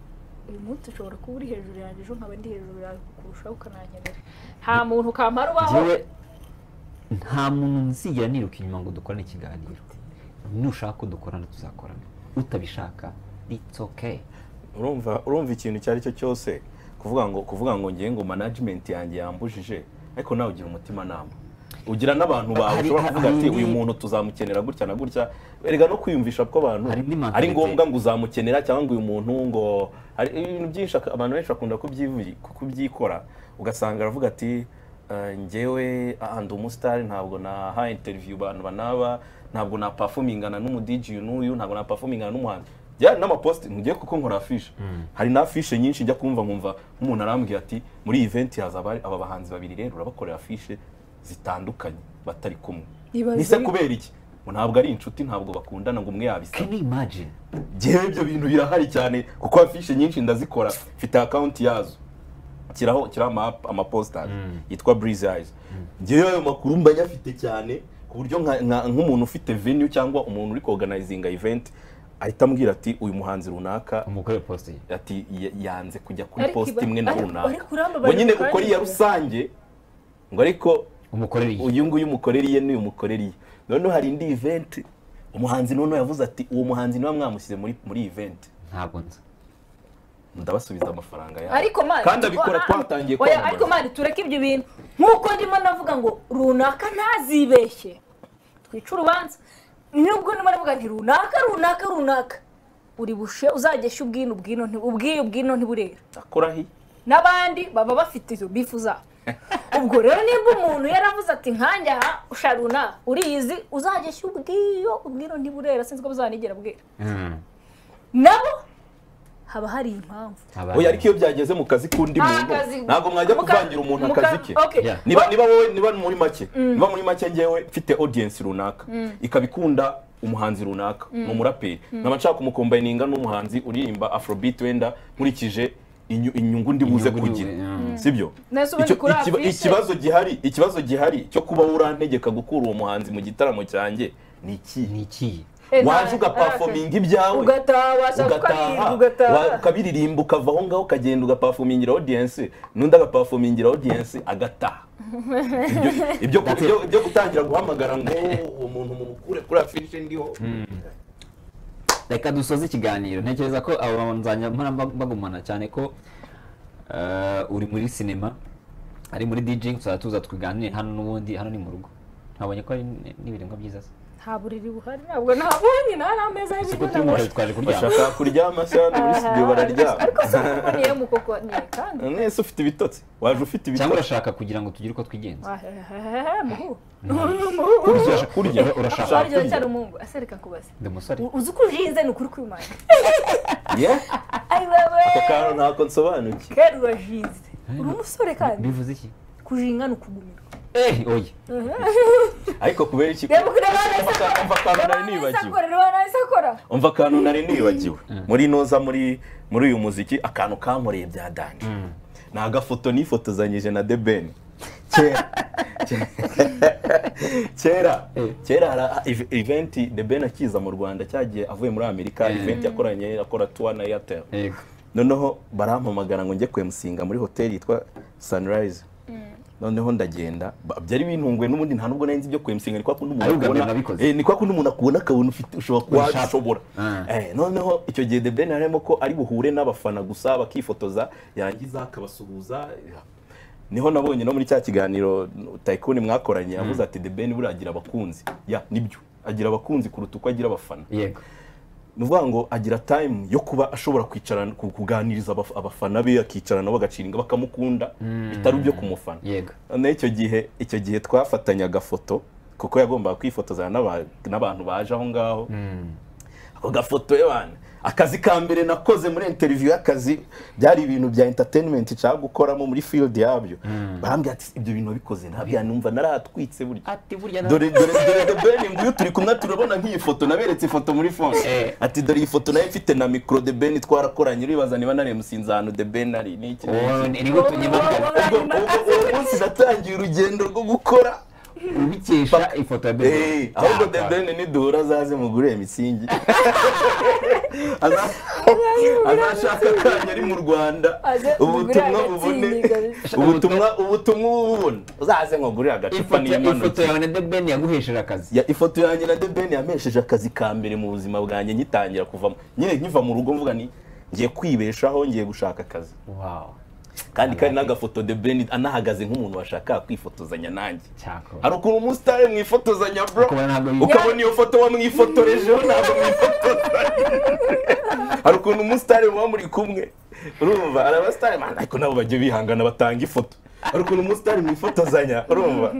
uyu munsi ushobora kuba uri hejuru yanjye, ejo nkaba ndi hejuru yawe kurushaho, ukanankenera. Nta muntu kampara ubaho. Njyewe nta muntu nzigera niruka inyuma ngo dukorane ikiganiro. Nushaka ko dukorana tuzakorana, utabishaka it's okay. Urumva ikintu icyo ari cyo cyose, kuvuga ngo ngiye ngo management yanjye yambujije, ariko nawe ugira umutimanama, ugira n'abantu bawe ushobora kuvuga ati uyu muntu tuzamukenera gutya na gutya. Erega no kwiyumvisha ko abantu Hari indi ari mentalité. ngombwa ngo uzamukenera cyangwa ngo uyu muntu ngo hari ibintu byinshi abantu benshi bakunda kubyikora, ugasanga aravuga ati "Njyewe ndi umusitari, ntabwo naha interview abantu banaba, ntabwo na performingana n'umu DJ uyu n'uyu, ntabwo na performingana n'umuhanzi." Njya n'amapost ngiye kuko nkora afishe, hari na afishe nyinshi njya kumva nkumva nk'umuntu arambwira ati muri iyi event hazaba hari aba bahanzi babiri, rero urabakorera afishe zitandukanye batari kumwe. Ibaze Nise kubera iki? Ngo ntabwo ari inshuti, ntabwo bakundana, ngo umwe yabisaba. Can you imagine? Njyewe ibyo bintu birahari cyane, kuko afishe nyinshi ndazikora, mfite account yazo, kiraho amaposters yitwa Breeze Eyes. Njyewe ayo makuru mba nyafite cyane, ku buryo nk'umuntu ufite venue cyangwa umuntu uri organizinga event ahita ambwira ati uyu muhanzi runaka Umukore post ye. ati yanze kujya kuri Ariko post imwe na runaka, ariko urambabarira, ngo nyine ukanyumvira. ukora iya rusange, ngo ariko Umukorere iyi. Uyu nguyu umukorera iye n'uyu mukorera iye. Noneho hari indi event umuhanzi noneho yavuze ati uwo muhanzi niba mwamushyize muri event, Ntabwo nzi. ndabasubiza amafaranga yabo. Ariko man, Kandi abikora twatangiye oya, kwamamaza. Ariko man, tureke ibyo bintu. Nk'uko ndimo navuga ngo runaka ntazibeshye, twice urubanza, nubwo ndimo navuga nti runaka runaka runaka. Uri bushe uzagesha ubwino ubwino ubwiyo ubwino ntiburera. Akorahi. N'abandi baba bafite izo bifu zabo. Ubwo rero nimba umuntu yaravuze ati nkanjye aha usharuna uriyizi uzagesha ubwiyo ubwino ntiburera sinzi ko buzanigera bwera. Nabo haba hari impamvu. Oya ariko iyo byageze mu kazi kundi muntu ntabwo mwajya kuvangira umuntu akazi ke. Niba wowe niba muri make niba muri make ngewe mfite audience runaka ikabikunda umuhanzi runaka ni umuraperi nkaba nshaka kumukombayininga n'umuhanzi uririmba afrobeat wenda nkurikije inyungu ndi buze kugira sibyo. Ikibazo gihari cyo kuba urantegeka gukura uwo muhanzi mu gitaramo cyanjye ni iki? Waje ugaperforminga ibyawe ugataha ukabiririmba ukava aho ngaho ukagenda ugaperformingira audience n'undi agaperformingira audience agataha. Ibyo gutangira guhamagara ngo uwo muntu mumukure kuri affiche ndiho. Reka dusoze ikiganiro. Ntekereza ko abo nzanya mpora bagumana cyane ko uri muri cinema ari muri DJing tuza tuganire hano n'ubundi hano ni mu rugo. Ntabonye ko ari n'ibiremwa byiza se. Nta buriri buhari ntabwo nabonye nta n'ameza y'ibiryo nabonye. Bashaka kuryama se hano muri studio bararyama. Ariko se niyo mukoko ni kandi. Mwese ufite ibitotsi waje ufite ibitotsi. Cyangwa urashaka kugira ngo tugire uko twigenza. Kurya urashaka kurya cyane umungu asereka kubaza. Ndi umusore. Uzi ko ujinze ni ukuri kwimana. Yeah. Ai wewe. Ako kantu ntako nsobanukiwe. Kera urajinze. Uri umusore kandi. Bivuze iki? Kujinga ni ukugumirwa. Oya. Ariko kubera iki? Umva akantu nari nibagiwe. Muri noza muri uyu muziki akantu kankoreye bya danje. Ni agafoto nifotozanyije na The Ben. Kera event The Ben akiza mu Rwanda cyagiye avuye muri Amerika event yakoranye akora tour na Airtel. Noneho barampamagara ngo njye kwemusinga muri hotel yitwa Sunrise. Noneho ndagenda byari bintunguye n'ubundi nta nubwo nari nzi ibyo kwemusinga ni kwa kundi umuntu akubona ni kwa kundi umuntu akubona akabona ufite ushobora kuba noneho icyo gihe The Ben harimo ko ari buhure n'abafana gusa bakifotoza yangiza akabasuhuza. Niho nabonye no muri cya kiganiro Tycoon mwakoranye yavuze ati The Ben buriya agira abakunzi. Ya nibyo agira abakunzi kuruta uko agira abafana. Yego. Nuvuga ngo agira time yo kuba ashobora kwicarana kuganiriza abafana be akicarana nabo bagaciringa bakamukunda bitari byo kumufana. Yego. Noneho icyo gihe twafatanya agafoto kuko yagombaga kwifotozana n'abantu baje aho ngaho. Ako gafoto y'abantu akazi ka mbere nakoze muri interview y'akazi byari ibintu bya entertainment nshaka gukoramo muri field yabyo. Barambwira ati ibyo bintu wabikoze ntabya numva naratwitse burya. Ati burya dore The Ben nguyu turi kumwe turabona nk'iyi foto naberetse ifoto muri phone. Ati dore iyi foto nayo mfite na micro The Ben twarakoranye uribaza niba nari musinza ahantu The Ben ari n'iki. Ni ubwo munsi natangiye urugendo rwo gukora ubikesha ifoto ya Ben. Ahubwo The Ben niduhura azaze mugure imisingi. Azashaka akanya ari mu Rwanda ubutumwa bubone ubutumwa ububone uzaze nkugurire agacupa n'imanutse. Ifoto yawe na The Ben yaguhesheje akazi. Ifoto yanjye na The Ben yampesheje akazi ka mbere mu buzima bwanjye ngitangira kuvamo nyine nkiva mu rugo mvuga ni ngiye kwibeshaho ngiye gushaka akazi. Wow. Kandi kari n'agafoto The Ben anahagaze nk'umuntu washaka kwifotozanya nanjye. Hari ukuntu umusitari mwifotozanya bro ukabona iyo foto wamwifotorejeho ntabwo mwifotozanya. Hari ukuntu umusitari muba muri kumwe urumva hari abasitari ariko nabo bajya bihangana batanga ifoto. Hari ukuntu umusitari mwifotozanya urumva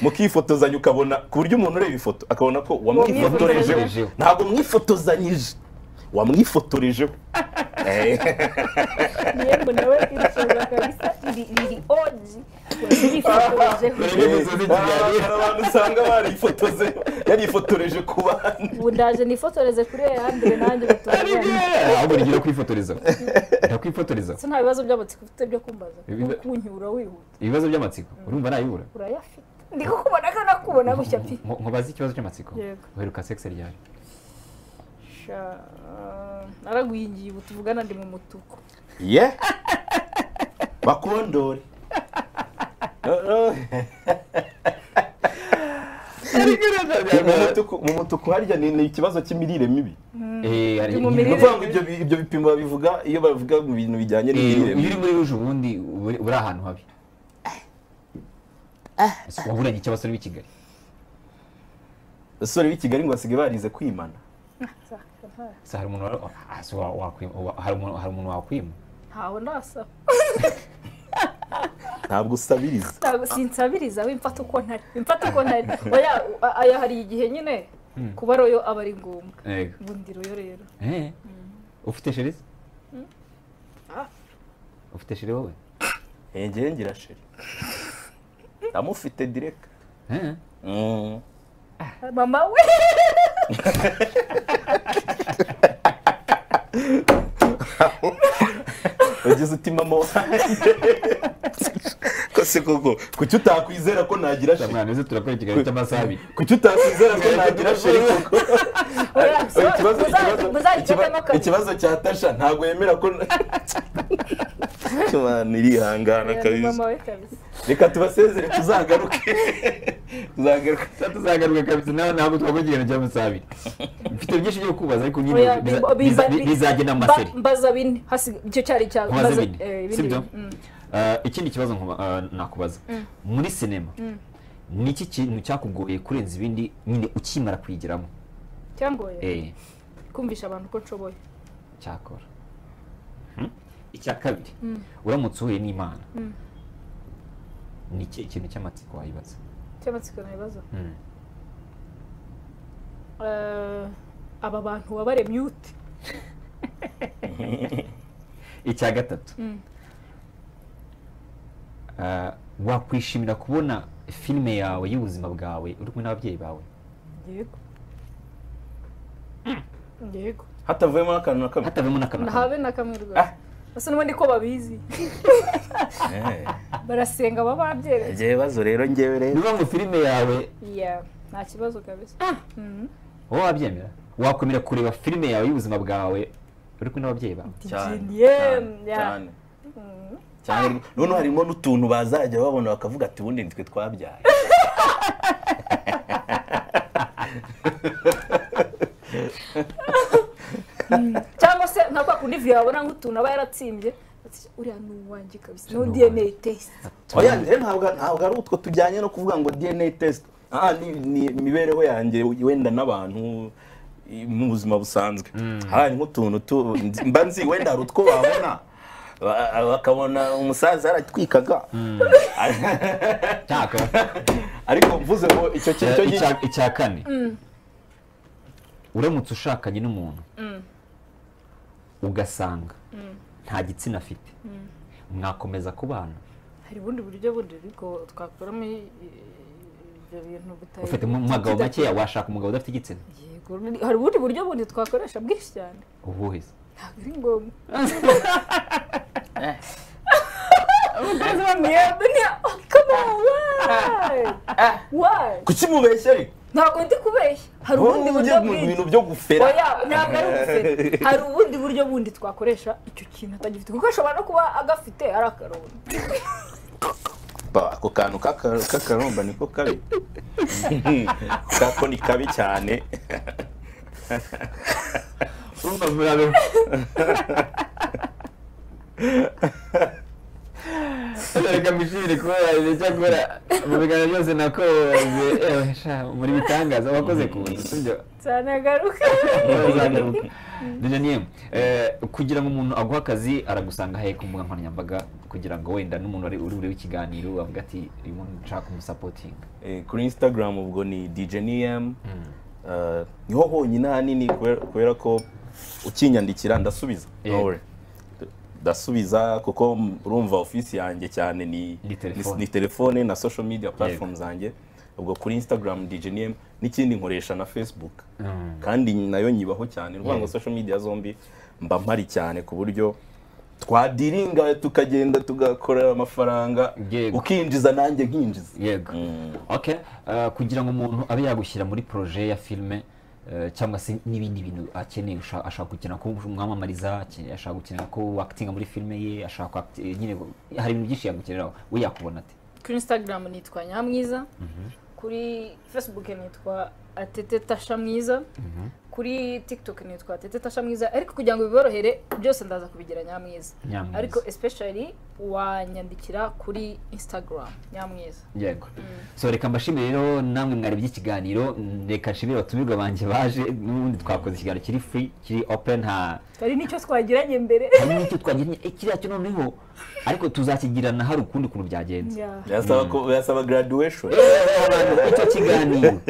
mukifotozanya ukabona ku buryo umuntu ureba ifoto akabona ko wamwifotorejeho ntabwo mwifotozanyije wamwifotorejeho. Yemwe nawe irushaga kabisa iri oji wamwifotorejeho. Abantu usanga barifotoze yarifotoreje ku bandi. Ubu ndaje nifotoreze kuri Leandre nanjye batunganye. Ahubwo rigira kwifotoreza. Ndakwifotoreza. Se nta bibazo by'amatsiko ufite byo kumbaza kunyura wihuta. Ibibazo by'amatsiko urumva nayibura. Urayafite. Ndi kukubona ko nakubona gushya pi. Nkubaze ikibazo cy'amatsiko. Uheruka sex ryari? Naragwingiye ubu tuvugana ndi mu mutuku. Yeah. Bakondore. Mu mutuku harya ni ikibazo cy'imirire mibi. Ni ibyo bipimo babivuga iyo bavuga mu bintu bijyanye n'imirire mibi. Iyo uri muri ruje ubundi uri ahantu habi. Waburanye icyo abasore b'i Kigali. Abasore b'i Kigali ngo basigaye barize kwimana. Se hari umuntu hari umuntu wakwima? Ntawe ndasaba. Ntabwo usabiriza. Ntabwo sinsabiriza, wimfata uko ntari. Wimfata uko ntari. Oya, aya hari igihe nyine kuba royo aba ari ngombwa. Ubundi royo rero. Ufite chéri? Ufite chéri wowe? Ngewe ngira chéri. Ndamufite direct. Mama we. Ugize uti mama wanjye. Kose koko kuki utakwizera ko nagira chéri? Mwana uzi turakora ikiganiro cy'amasaha abiri. Kuki utakwizera ko nagira chéri koko? Ikibazo cya Tasha ntabwo yemera ko Imana irihangana kabisa. Reka tubasezere tuzagaruke. Tuzagaruka kabisa nawe ntabwo twakora ikiganiro cy'amasaha abiri. Mfite byinshi byo kubaza ariko nyine bizagenda mu maseri. Mbaza bine icyo cyari cya mbaza bine. Sibyo? Ikindi kibazo nakubaza. Muri sinema ni iki kintu cyakugoye kurenza ibindi nyine ukimara kuyigiramo? Cyangoye? Kumvisha abantu ko nshoboye. Cyakora. Icya kabiri, uramutse uhuye n'Imana ni iki kintu cy'amatsiko wayibaza? Cy'amatsiko nayibaza? Aba bantu wabaremye ute? Icya gatatu, wakwishimira kubona filime yawe y'ubuzima bwawe uri kumwe n'ababyeyi bawe? Yego. Yego. Hatavuyemo n'akantu na kamwe. Hatavuyemo n'akantu. Ntabe na kamwe rwose. Basa n'ubundi ko babizi. Barasenga baba babyeretse. Ngewe bazo rero ngewe rero. Niba mu filime yawe. Yeah, nta kibazo kabisa. Wowe wabyemera? Wakwemera kureba filime yawe y'ubuzima bwawe uri kumwe n'ababyeyi bawe? Cyane. Cyane. Cyane. None harimo n'utuntu bazajya babona bakavuga ati ubundi nitwe twabyaye. Cyangwa se nka kwa kundi vya yabona nk'utuntu aba yaratsimbye uriya ni uwanjye kabisa, no DNA test. Oya ntabwo ari utwo tujyanye no kuvuga ngo DNA test. Ni imibereho yanjye wenda n'abantu mu buzima busanzwe. Hari nk'utuntu mba nzi wenda hari utwo babona bakabona umusaza yaratwikaga. Ariko mvuze ngo icyo kintu icya kane, uramutse ushakanye n'umuntu ugasanga nta gitsina afite, mwakomeza kubana? Hari ubundi buryo bundi ariko twakuramo ibyo bintu bitari. Ufite umugabo makeya washaka umugabo udafite igitsina? Yego, hari ubundi buryo bundi twakoresha bwinshi cyane. Ubuhe se? Ntabwo ari ngombwa. Kuki mubeshya ariko? Ntabwo ndi kubeshya. Hari ubundi buryo bwinshi. Ibintu byo gufera. Oya, ntabwo ari ugufera. Hari ubundi buryo bundi twakoresha icyo kintu atagifite, kuko ashobora no kuba agafite ari akaromba. Ako kantu k'akaromba niko kabi. Kako ni kabi cyane. Urumva murabe. Reka mbishimire kuba cyakora mu biganiro byose nakoze muri bitangaza wakoze kuza, sibyo? Nzanagaruka. Nzanagaruka. Daniel, kugira ngo umuntu aguhe akazi aragusanga hehe ku mbuga nkoranyambaga kugira ngo wenda n'umuntu uri burebe ikiganiro avuga ati uyu muntu nshaka kumusapotinga? Kuri Instagram ubwo ni DJ Niem. Niho honyine ahanini kubera ko ukinyandikira ndasubiza. Ndasubiza kuko urumva office yanjye cyane ni telefone na social media platform zanjye. Ubwo kuri Instagram DJ Niem, n'ikindi nkoresha na Facebook. Kandi nayo nyibaho cyane. Urwango social media zombi mba mpari cyane ku buryo twadiringa tukagenda tugakora amafaranga ukinjiza nanjye nkinjiza. Yego. Okay, kugira ngo umuntu abe yagushyira muri projet ya filme cyangwa se n'ibindi bintu akeneye, ashaka gukina ko umwamamariza, ashaka gukina ko actinga muri filme ye, ashaka nyine hari ibintu byinshi yagukeneraho, we yakubona ate? Kuri Instagram nitwa Nyamwiza, kuri Facebook nitwa Atete Tasha Mwiza, Kuri TikTok nitwa Tete Tasha Mwiza, ariko kugira ngo biborohere byose ndaza kubigira Nyamwiza. Nyamwiza. Ariko especially wanyandikira kuri Instagram Nyamwiza. Yego. So reka mbashimire rero namwe mwari ikiganiro, reka nshimire abatumirwa banjye baje, n'ubundi twakoze ikiganiro kiri free, kiri open, nta Hari n'icyo twagiranye mbere. Hari n'icyo twagiranye, kiriya cyo noneho ariko tuzakigirana hari ukundi kuntu byagenze. Yeah. Birasaba graduation. Abantu, icyo kiganiro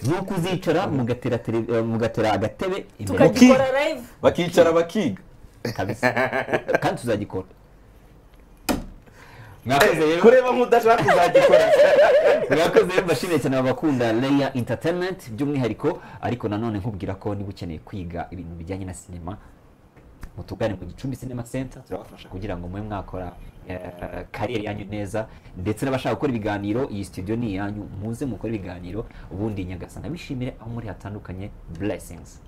ni ukuzicara mugatera agatebe imbere. Tukagikora live. Bakicara bakiga. Kabisa, kandi tuzagikora. Mwakoze rero. Kureba nk'udashaka kuzagikora. Mwakoze rero, mbashimiye cyane abakunda Leya Entertainment by'umwihariko, ariko nanone nkubwira ko niba ukeneye kwiga ibintu bijyanye na sinema, mutugane mu Gicumbi Cinema Center, turabafasha kugira ngo mube mwakora kariyeri yanyu neza, ndetse n'abashaka gukora ibiganiro, iyi studio ni iyanyu, muze mukore ibiganiro, ubundi Nyagasana bishimire aho muri hatandukanye. Blessings.